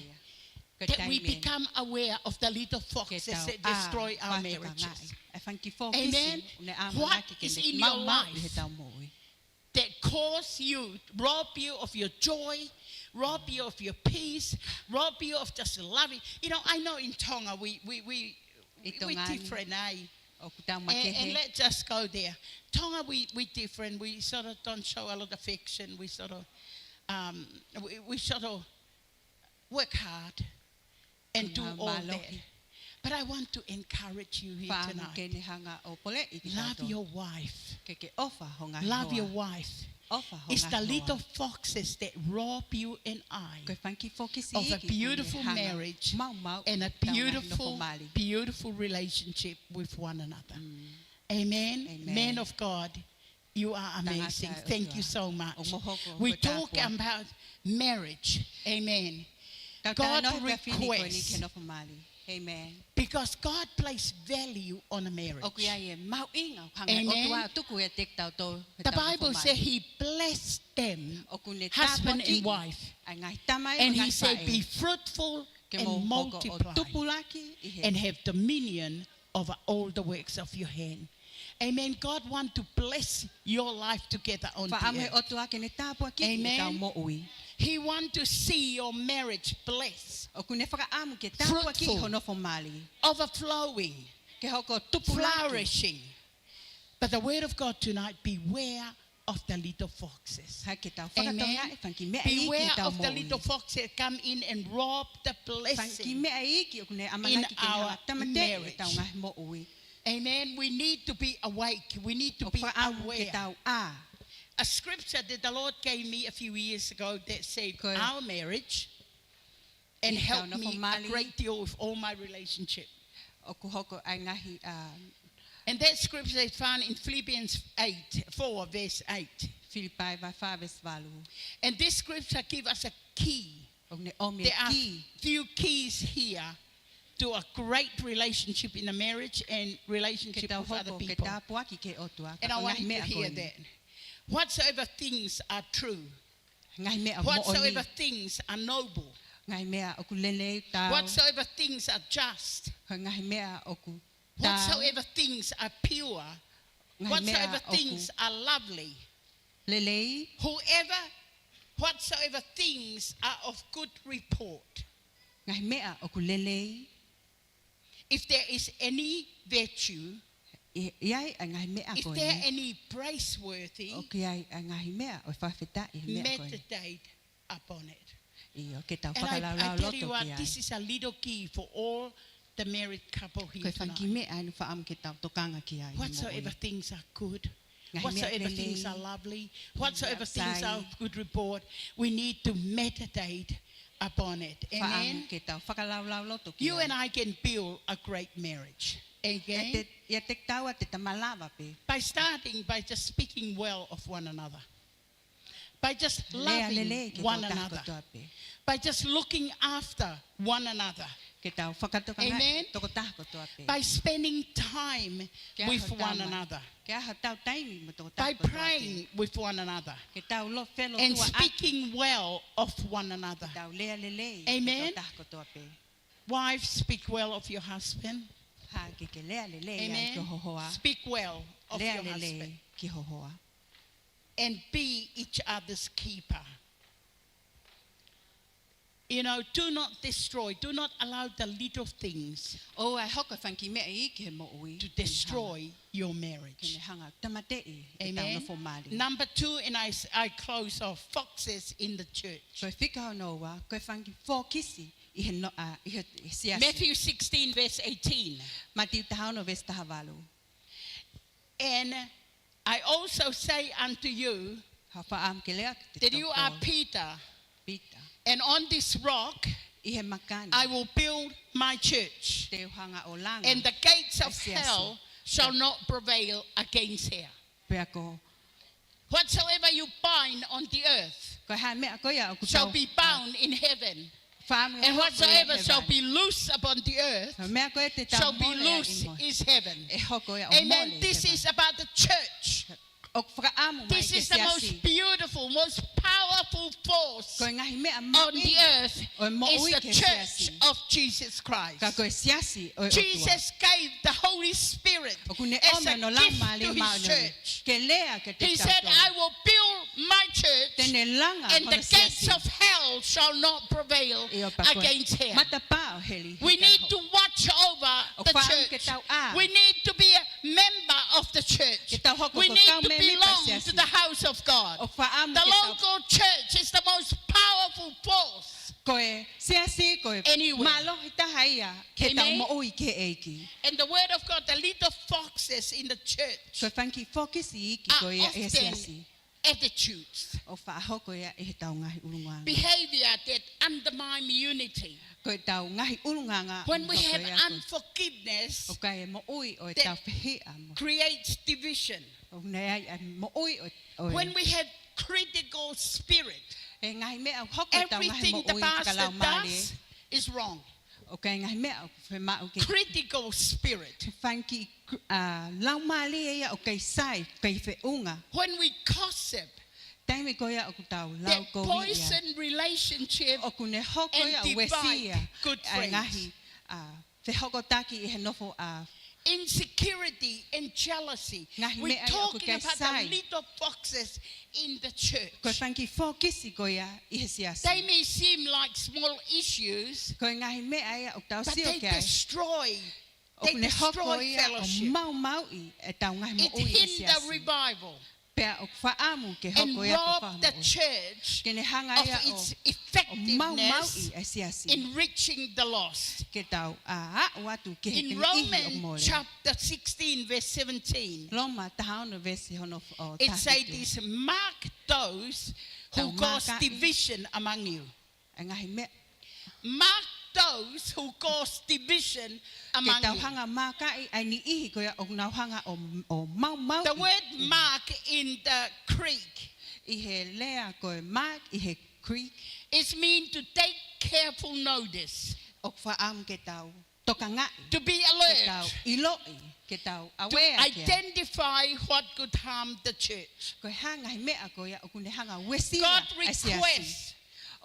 that we become aware of the little foxes that destroy our marriages. Ko e taimi eni ke tau ʻā, fakatokangaʻi e fanga kiʻi fokisi ʻoku ne ʻamanaki ke ne maumau ʻi heʻetau moʻui. What is in your life that cause you, rob you of your joy, rob you of your peace, rob you of just loving? You know, I know in Tonga we, we, we, we different, eh? ʻI Tonga ni ʻoku tau makehe. And, and let's just go there. Tonga, we, we different. We sort of don't show a lot of affection. We sort of, um, we, we sort of work hard and do all that. Ko e ngaahi mālohi. But I want to encourage you here tonight. Fakaʻamu ke ne hanga ʻo poleʻi kitautolu. Love your wife. Ke ke ʻofa ho ngaahi hoa. Love your wife. ʻOfa ho ngaahi hoa. It's the little foxes that rob you and I of a beautiful marriage. Ko e fanga kiʻi fokisi iiki ʻoku ne hanga ʻo maumau ʻi heʻetau ngaahi nofo mali. And a beautiful, beautiful relationship with one another. Mm. Amen? Amen. Man of God, you are amazing. Tangata ʻo e ʻOtua. Thank you so much. ʻOku mou hoko ko e tāpuaki. We talk about marriage. Amen. Tau talanoa he efiafi ni ko eni ki he nofo mali. God requests. Amen. Because God place value on a marriage. ʻOku ʻi ai e mahuʻinga ʻoku hanga ʻe he ʻOtua ʻo tuku ʻiate kitautolu heʻetau nofo mali. Amen. The Bible says he blessed them, husband and wife. ʻOku ne tāpuakiʻi ʻa e ngaahi tamai mo e ngaahi faʻē. And he said, "Be fruitful and multiply and have dominion over all the works of your hand." Ke mou hoko ʻo tupulaki ʻi he Amen. God want to bless your life together on the earth. Fakaʻamu ʻe he ʻOtua ke ne tāpuakiʻi ʻetau moʻui. Amen. He want to see your marriage blessed. ʻOku ne fakaʻamu ke tāpuakiʻi ho nofo mali. Fruitful. Overflowing. Ke hoko ʻo tupulaki. Flourishing. But the word of God tonight, beware of the little foxes. Ka ke tau fakatokangaʻi e fanga kiʻi meʻa iiki ʻi heʻetau moʻui. Beware of the little foxes that come in and rob the blessing. Fanga kiʻi meʻa iiki ʻoku ne ʻamanaki ke ne hanga ʻo tāmateʻi ʻetau ngaahi moʻui. Amen. We need to be awake. We need to be aware. ʻOku fakaʻamu ke tau ʻā. A scripture that the Lord gave me a few years ago that saved our marriage and helped me a great deal with all my relationship. ʻOku hoko ai ngaahi, um, And that scripture is found in Philippians eight, four, verse eight. Filipai vahe fā veesi valu. And this scripture gives us a key. ʻOku ne ʻomi e kī. There are few keys here to a great relationship in a marriage and relationship with other people. Ke tau hoko, ke tāpuaki ki he ʻOtua. And I want you to hear that. Whatsoever things are true. Ngaahi meʻa moʻoni. Whatsoever things are noble. Ngaahi meʻa ʻoku lelei, taau. Whatsoever things are just. Ngaahi meʻa ʻoku taau. Whatsoever things are pure. Ngaahi meʻa ʻoku lelei. Whatsoever things are lovely. Whoever, whatsoever things are of good report. Ngaahi meʻa ʻoku lelei. If there is any virtue, ʻi, ʻi ai ʻa e ngaahi meʻa ko eni. If there are any praiseworthy, ʻoku ʻi ai ʻa e ngaahi meʻa ʻoku fakafetaʻi he meʻa ko eni. Meditate upon it. ʻIo, ke tau fakalaulauloto ki ai. And I, I tell you what, this is a little key for all the married couple here tonight. Ko e fanga kiʻi meʻa ʻeni ʻoku fakaʻamu ke tau tokanga ki ai he moʻui. Whatsoever things are good, whatsoever things are lovely, whatsoever things are of good report, we need to meditate upon it. Amen? Fakaʻamu ke tau fakalaulauloto ki ai. You and I can build a great marriage. Amen? ʻIate, ʻiate kitaua te ta malava pē. By starting by just speaking well of one another. By just loving one another. Lea lelei ki he tokotaha kotoa pē. By just looking after one another. Ke tau fakatokangaʻi e tokotaha kotoa pē. Amen. By spending time with one another. Ke ʻi ai haʻatau taimi mo e tokotaha kotoa pē. By praying with one another. Ke tau ʻilo feʻiloaki. And speaking well of one another. Ke tau lea lelei ki he tokotaha kotoa pē. Amen. Wives, speak well of your husband. Hā, ke ke lea lelei ai ki ho hoa. Amen. Speak well of your husband. Lea lelei ki ho hoa. And be each other's keeper. You know, do not destroy, do not allow the little things. ʻOua ʻe hoko e fanga kiʻi meʻa iiki he moʻui ke ne hanga, to destroy your marriage. Ke ne hanga ʻo tāmateʻi ʻetau nofo mali. Amen. Number two, and I s-, I close off, foxes in the church. Ko e fika hono ua, ko e fanga kiʻi fokisi ʻi he no-, ʻa, ʻi he, he siasi. Matthew sixteen, verse eighteen. Mātiu taha ono, veesi taha valu. And I also say unto you, Ka u fakaʻamu ke lea kiate kitautolu, that you are Peter, Pita. And on this rock, ʻi he maka ni, I will build my church, te u hanga ʻo langa, and the gates of hell shall not prevail against her. Ē siasi. Pea ko Whatsoever you bind on the earth, ko e hā e meʻa ko ia ʻoku tau, shall be bound in heaven. Fakaʻamu ia ke hoko ia he vai. And whatsoever shall be loose upon the earth, ko e meʻa ko ia te tau mole ai ʻi muʻa, shall be loose in heaven. ʻE hoko ia ʻo mole ʻi he vai. Amen. This is about the church. ʻOku fakaʻamu mai ki he siasi. This is the most beautiful, most powerful force on the earth. Ko e ngaahi meʻa mahuʻinga ʻo e moʻui ki he siasi. Is the church of Jesus Christ. Ka ko e siasi ʻo e ʻOtua. Jesus gave the Holy Spirit as a gift to his church. ʻOku ne ʻomi hono Laumālie Māʻoniʻoni ke lea kiate kitautolu. He said, "I will build my church, and the gates of hell shall not prevail against her." Te ne langa hono siasi. ʻIo, pea ko e matapā ʻo heli he taʻu. We need to watch over the church. ʻOku fakaʻamu ke tau ʻā. We need to be a member of the church. Ke tau hoko ko e kau mēmipa siasi. We need to belong to the house of God. ʻOku fakaʻamu ke tau. The local church is the most powerful force. Ko e siasi, ko e mālohi taha ia ke tau moʻui ki he ʻEiki. Anywhere. Amen. And the word of God, the little foxes in the church are often at the church. Ko e fanga kiʻi fokisi iiki ko ia ʻi he siasi. ʻOku fakahoko ia ʻi heʻetau ngaahi ʻulungaanga. Behavior that undermine unity. Ko ʻetau ngaahi ʻulungaanga ʻoku hoko ia ko e. When we have unforgiveness, ʻOku ʻi ai e moʻui ʻo ʻetau fehiʻa mo. That creates division. ʻOku ʻi ai e moʻui ʻo, ʻo e. When we have critical spirit, ʻI he ngaahi meʻa ʻoku hoko ʻi heʻetau ngaahi moʻui fakalaumālie. Everything the pastor does is wrong. ʻOku ʻi ai e ngaahi meʻa ʻoku fiemaʻu ke. Critical spirit. Fanga kiʻi, ʻa, laumālie ia ʻoku kei sai, kei feʻunga. When we gossip, Taimi ko ia ʻoku tau lau kovi ia. That poison relationship and divide good friends. ʻOku ne hoko ia ʻo uesia ʻa e ngaahi, ʻa, fehokotaki ʻi he nofo, ʻa. Insecurity and jealousy. Ngaahi meʻa ia ʻoku kei sai. We're talking about the little foxes in the church. Ko e fanga kiʻi fokisi ko ia ʻi he siasi. They may seem like small issues, Ko e ngaahi meʻa ia ʻoku tau sio ki ai. But they destroy, they destroy fellowship. ʻOku ne hoko ia ʻo maumauʻi ʻetau ngaahi moʻui ʻi he siasi. It hinder revival. Pea ʻoku fakaʻamu ke and hoko ia ko e rob the fakamoʻui. Church Ke ne hanga of ia its ʻo, ʻo maumauʻi effectiveness ʻa e siasi. In reaching the lost. Ke tau ʻa, aʻu atu ki he, ki he niʻihi ʻoku mole. In Romans chapter sixteen, verse seventeen, Loma taha ono veesi hono f-, ʻo it says taha fitu. This, "Mark those who Tau cause maakaʻi. Division among you." ʻA e ngaahi meʻa. Mark those who cause division among you. Ke tau hanga maakaʻi ʻa e niʻihi ko ia ʻoku nau hanga ʻo, ʻo maumauʻi. The word mark in the Greek ʻI he lea ko e mark ʻi he Greek, is mean to take careful notice. ʻOku fakaʻamu ke tau tokangaʻi. To be alert. Ke tau ʻiloʻi, ke tau aware kia. To identify what could harm the church. Ko e hā e ngaahi meʻa ko ia ʻoku ne hanga uesia ʻa e siasi. God requests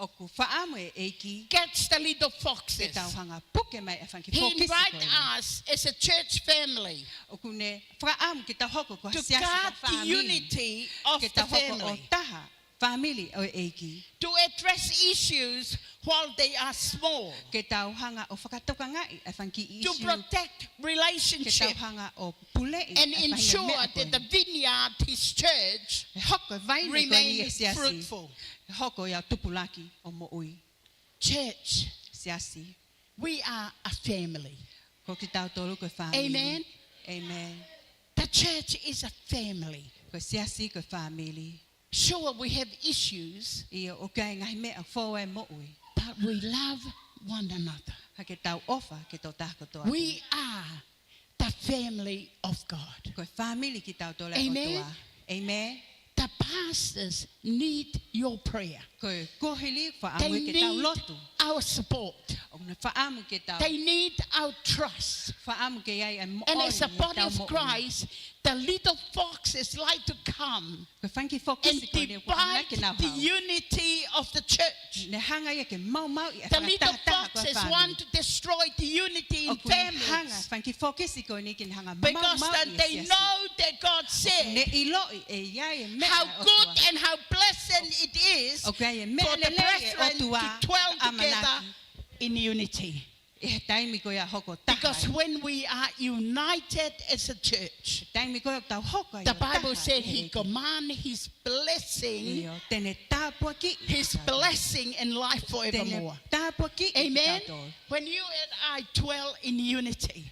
ʻOku fakaʻamu e ʻEiki catch the little foxes. Ke tau hanga puke mai e fanga kiʻi fokisi ko ia. He invites us as a church family ʻOku ne fakaʻamu ke tau hoko ko ha siasi, ko ha fāmili. To guard the unity of the family. Ke tau hoko ʻo taha fāmili ʻo e ʻEiki. To address issues while they are small. Ke tau hanga ʻo fakatokangaʻi e fanga kiʻi ʻisiū. To protect relationship. Ke tau hanga ʻo puleʻi e fanga meʻa ko ia. And ensure that the vineyard, his church, He hoko e vaine ko eni e siasi. Remain fruitful. He hoko ia ʻo tupulaki ʻo moʻui. Church, Siasi. We are a family. Ko kitautolu ko e fāmili. Amen. Amen. The church is a family. Ko e siasi ko e fāmili. Sure, we have issues. ʻIo, ʻoku ʻi ai e ngaahi meʻa ʻoku fou ai e moʻui. But we love one another. Ka ke tau ʻofa ki he tokotaha kotoa. We are the family of God. Ko e fāmili kitautolu ʻa e ʻOtua. Amen. Amen. The pastors need your prayer. Ko e kuohili fakaʻamu ia ke tau lotu. They need our support. ʻOku ne fakaʻamu ke tau. They need our trust. Fakaʻamu ke ʻi ai e moʻoni ʻi heʻetau moʻui. And as a body of Christ, the little foxes like to come Ko e fanga kiʻi fokisi ko eni ʻoku ne hanga ke nau haʻu. And divide the unity of the church. Ne hanga ia ke maumauʻi e fakatahataha ko e fāmili. The little foxes want to destroy the unity in families. ʻOku ne hanga e fanga kiʻi fokisi ko eni ke ne hanga maumauʻi e siasi. Because then they know that God said, ʻOku ne ʻiloʻi ʻe ʻi ai e meʻa ʻa e ʻOtua. How good and how pleasant it is for the brethren to dwell together in unity. ʻOku ʻi ai e meʻa lelei ʻa e ʻOtua, ʻamanaki. ʻI he taimi ko ia hoko taha ai. Because when we are united as a church, Taimi ko ia ʻoku tau hoko ai ʻo taha ʻi he ʻEiki. The Bible said he command his blessing, ʻIo, te ne tāpuakiʻi kitautolu. His blessing and life forevermore. Te ne tāpuakiʻi kitautolu. Amen. When you and I dwell in unity,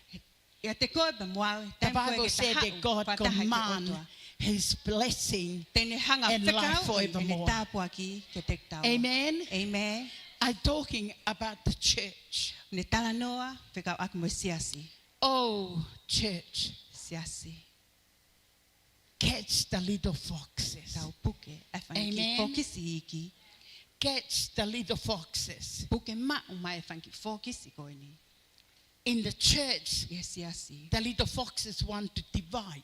ʻIate koe pea mo au, taimi ko ē ke tau haʻu fakataha ki he ʻOtua. The Bible said that God command his blessing and life forevermore. Te ne hanga fekauʻi ʻene tāpuaki kiate kitaua. Amen. Amen. I'm talking about the church. Ne talanoa fekauʻaki mo e siasi. Oh, church. Siasi. Catch the little foxes. Tau puke e fanga kiʻi fokisi iiki. Amen. Catch the little foxes. Puke maʻu mai e fanga kiʻi fokisi ko eni. In the church, ʻI he siasi. The little foxes want to divide.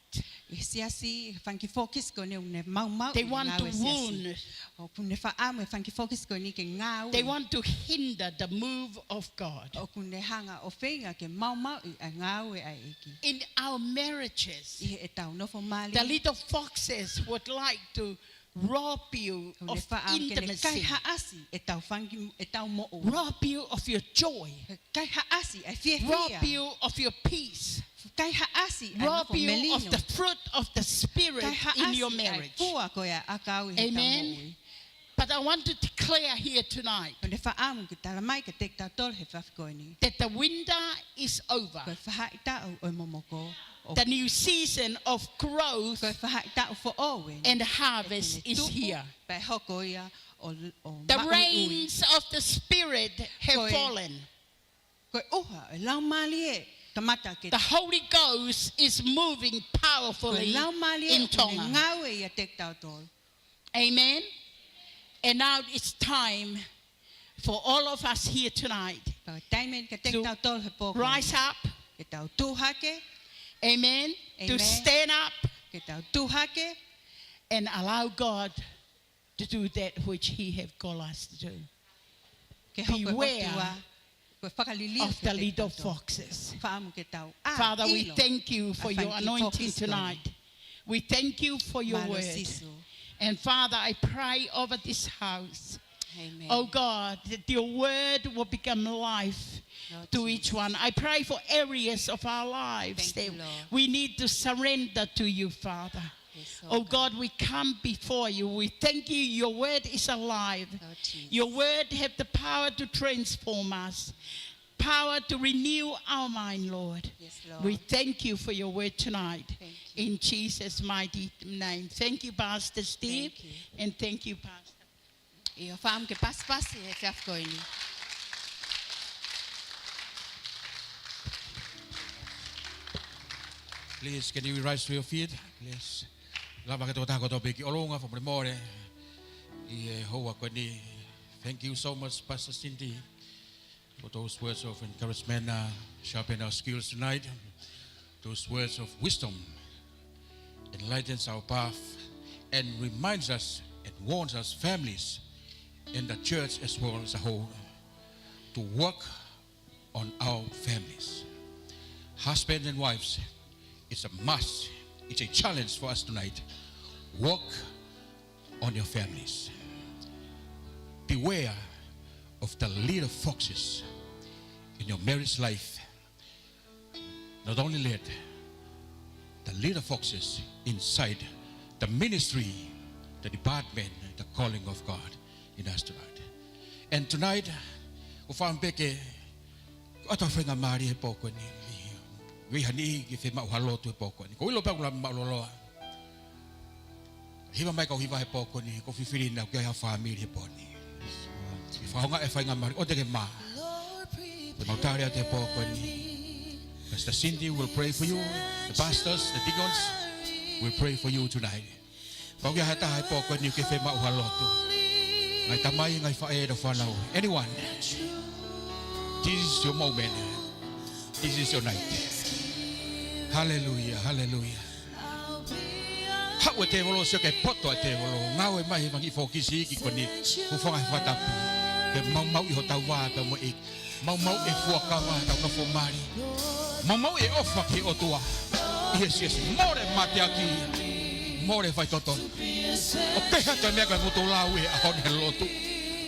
ʻI he siasi, e fanga kiʻi fokisi ko eni ʻoku ne maumauʻi e ngāue e siasi. They want to wound. ʻOku ne fakaʻamu e fanga kiʻi fokisi ko eni ke ngāue. They want to hinder the move of God. ʻOku ne hanga ʻo feinga ke maumauʻi e ngāue ʻa e ʻEiki. In our marriages, ʻI heʻetau nofo mali. The little foxes would like to rob you of intimacy. ʻOku ne fakaʻamu ke ne kaihaʻasi ʻetau fanga kiʻi, ʻetau moʻui. Rob you of your joy. Kaihaʻasi e fiefia. Rob you of your peace. Kaihaʻasi e nofo melino. Rob you of the fruit of the Spirit in your marriage. Kaihaʻasi e fua ko ia ʻa e ʻakau ʻi heʻetau moʻui. Amen. But I want to declare here tonight ʻOku ne fakaʻamu ke tala mai kiate kitautolu he efiafi ko eni. That the winter is over. Ko e faʻahitaʻu ʻo e momoko. The new season of growth Ko e faʻahitaʻu foʻou eni. And harvest is here. Te ne tupu, pea hoko ia ʻo, ʻo maʻuiʻui. The rains of the Spirit have fallen. Ko e, ko e ʻuha ʻo e Laumālie kamata ke. The Holy Ghost is moving powerfully in Tonga. Ko e Laumālie ʻoku ne ngāue ʻiate kitautolu. Amen. And now it's time for all of us here tonight Pea ko e taimi eni kiate kitautolu he pō ko eni. To rise up. Ke tau tuʻu hake. Amen. To Amen. Stand up Ke tau tuʻu hake. And allow God to do that which he have called us to do. Ke hoko e ʻOtua, Beware ko e fakaliliu of the little foxes. Fakaʻamu ke tau ʻilo. Father, we thank you for your anointing tonight. We thank you for your word. Mālō Sīsū. And Father, I pray over this house. Amen. Oh God, that your word will become life to each one. Lord Jesus. I pray for areas of our lives that we need to surrender to you, Father. Thank you, Lord. Yes, oh, oh God, God, we come before you. We thank you. Your word is alive. Lord Jesus. Your word have the power to transform us, power to renew our mind, Lord. Yes, Lord. We thank you for your word tonight. Thank you. In Jesus' mighty name. Thank you, Pastor Steve, thank you, and thank you, Pastor. ʻIo, fakaʻamu ke pasipasi he efiafi ko eni. Please, can you rise to your feet? Please. Lava ke tau taha kotoa pē ki ʻolunga, fakamolemole. ʻI he houa ko eni. Thank you so much, Pastor Cindy, for those words of encouragement, uh, sharpen our skills tonight. Those words of wisdom enlightens our path and reminds us and warns us families and the church as well as a whole to work on our families. Husbands and wives, it's a must. It's a challenge for us tonight. Work on your families. Beware of the little foxes in your marriage life. Not only that, the little foxes inside the ministry, the department, the calling of God in us tonight. And tonight, ʻoku ou fakaʻamu pē ke ʻoatu ha faingamālie he pō ko eni. Vei ha niʻihi ke fiemaʻu ha lotu he pō ko eni. ʻOku ou ʻilo pē ʻoku lava maʻuloloa. Hiva mai kau hiva he pō ko eni, ʻoku ou fifili naʻa ʻoku ʻi ai ha fāmili he pō ni. Ke fakahoungaʻi e faingamālie, ʻoua te ke mā. Te mau tali atu he pō ko eni. Pastor Cindy will pray for you. The pastors, the deacons will pray for you tonight. Kapau ʻoku ʻi ai ha taha he pō ko eni ʻoku ke fiemaʻu ha lotu. Ngaahi tamai, ngaahi faʻē, ngaahi fānau. Anyone? This is your moment. This is your night. Hallelujah, hallelujah. Haʻu e tēvolo, sio ki he poto ʻa e tēvolo. Ngāue mai he fanga kiʻi fokisi iiki ko eni. Hūfanga he fakatapu. Ke maumauʻi hotau vā pea mo e ʻEiki. Maumauʻi e fuakava ʻetau nofo mali. Maumauʻi e ʻofa ki he ʻOtua. ʻI he siasi. Mole mateaki. Mole faitotonu. ʻOku ʻikai ha toe meʻa ke ngutu lau he ʻaho ni he lotu.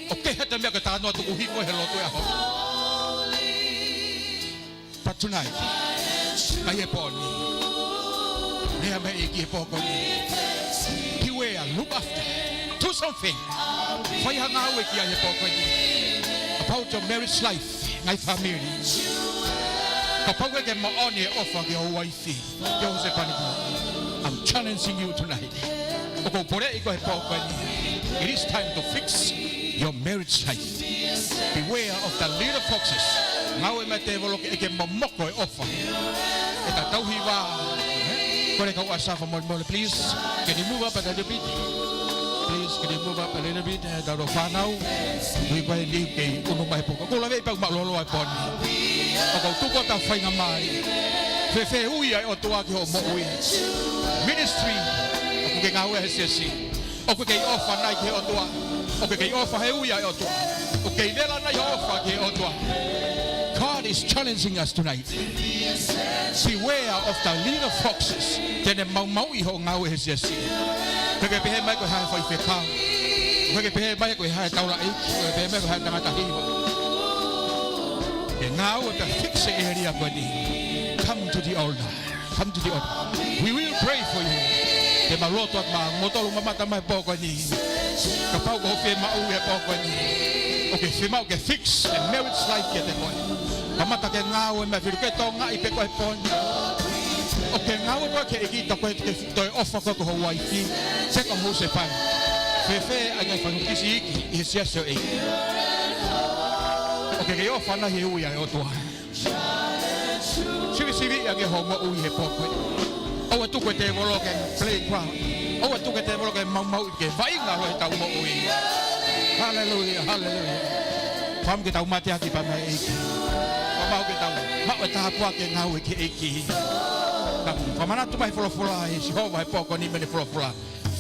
ʻOku ʻikai ha toe meʻa ke talanoa tukuhifo he lotu he ʻaho ni. But tonight, ʻi he pō ni, lea mai e ʻEiki he pō ko eni. Beware, look after, do something. Fai ha ngāue ki ai he pō ko eni. About your marriage life, ngaahi fāmili. Kapau ʻoku ke moʻoni e ʻofa ki ho uaifi, ki ho husepāniti, I'm challenging you tonight. ʻOku ou poleʻi koe he pō ko eni. It is time to fix your marriage life. Beware of the little foxes. Ngāue mai e tēvolo ke ʻeke momoko e ʻofa. ʻE tatau hiva. Kole kau ʻasa fakamolemole, please. Can you move up a little bit? Please, can you move up a little bit? Eh, tau lo fānau. Ui pai ni kei unu mai poko. Ko la vei pau maʻuloloa e pō ni. ʻOku ou tuku atu ha faingamālie. Fēfē e ui ʻa e ʻOtua ki hoʻo moʻui? Ministry. ʻOku ke ngāue he siasi. ʻOku ke kei ʻofa nai ki he ʻOtua? ʻOku ke kei ʻofa he ui ʻa e ʻOtua? ʻOku ke kei vela nai hoʻo ʻofa ki he ʻOtua? God is challenging us tonight. Beware of the little foxes. Te ne maumauʻi hoʻo ngāue he siasi. ʻOku ke pehē mai ko e hā e faifekau. ʻOku ke pehē mai ko e hā e taulaʻeiki. ʻOku ke pehē mai ko e hā e tangata hiva. Ke ngāue pea fix e area ko eni. Come to the altar. Come to the altar. We will pray for you. Te mau lotu atu maʻa moutolu mamata mai he pō ko eni. Kapau ʻoku ke fiemaʻu he pō ko eni. ʻOku ke fiemaʻu ke fix e marriage life kiate koe. Kamata ke ngāue mai filu ke tokangaʻi pē koe he pō ni. ʻOku ke ngāue koe ki he ʻEiki, tā ko e toe ʻofa koe ki ho uaifi. Pe ko ho husepāniti. Fēfē ʻa e ngaahi fanga kiʻi fokisi iiki ʻi he siasi ʻo e ʻEiki? ʻOku ke kei ʻofa nai he ui ʻa e ʻOtua? Sivisiviʻi ange hoʻo moʻui he pō ko eni. ʻOua ʻe tuku e tēvolo ki he playground. ʻOua ʻe tuku e tēvolo ke maumauʻi, ke vaʻinga holo ʻetau moʻui. Haleluia, haleluia. Fakaʻamu ke tau mateaki pea mo e ʻEiki. Fakaʻamu ke tau maʻu e tāpuaki e ngāue ki he ʻEiki. Ka fakamanatu mai e folofola ʻa Sihova he pō ko eni, mei heʻene folofola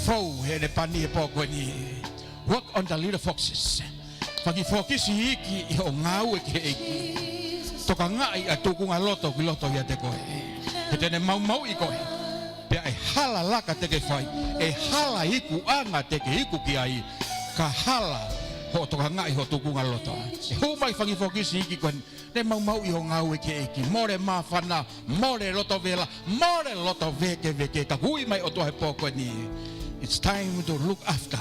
fou heʻene pani he pō ko eni. Work on the little foxes. Fanga kiʻi fokisi iiki ʻi hoʻo ngāue ki he ʻEiki. Tokangaʻi ʻa e tūkunga loto ki loto ʻiate koe. He te ne maumauʻi koe. Pea ʻe hala laka te ke fai, ʻe hala ikuʻanga te ke iku ki ai, ka hala ʻo tokangaʻi ho tukunga loto. ʻE hū mai e fanga fokisi iiki ko eni, ne maumauʻi ho ngāue ki he ʻEiki. Mole māfana, mole loto vela, mole loto vēkeveke, ka ui mai ʻOtua he pō ko eni. It's time to look after,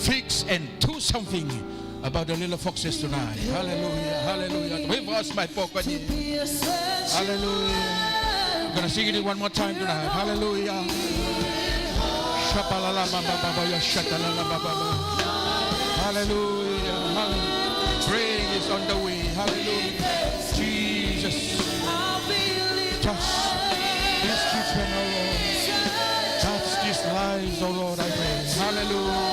fix and do something about the little foxes tonight. Hallelujah, hallelujah. Wave us, my pō ko eni. Hallelujah. We're gonna sing it one more time tonight. Hallelujah. Shapalala baba baba ya shatalala baba baba. Hallelujah. Hallelujah. Spring is on the way. Hallelujah. Jesus. Touch these children, oh Lord. Touch these lives, oh Lord, I pray. Hallelujah.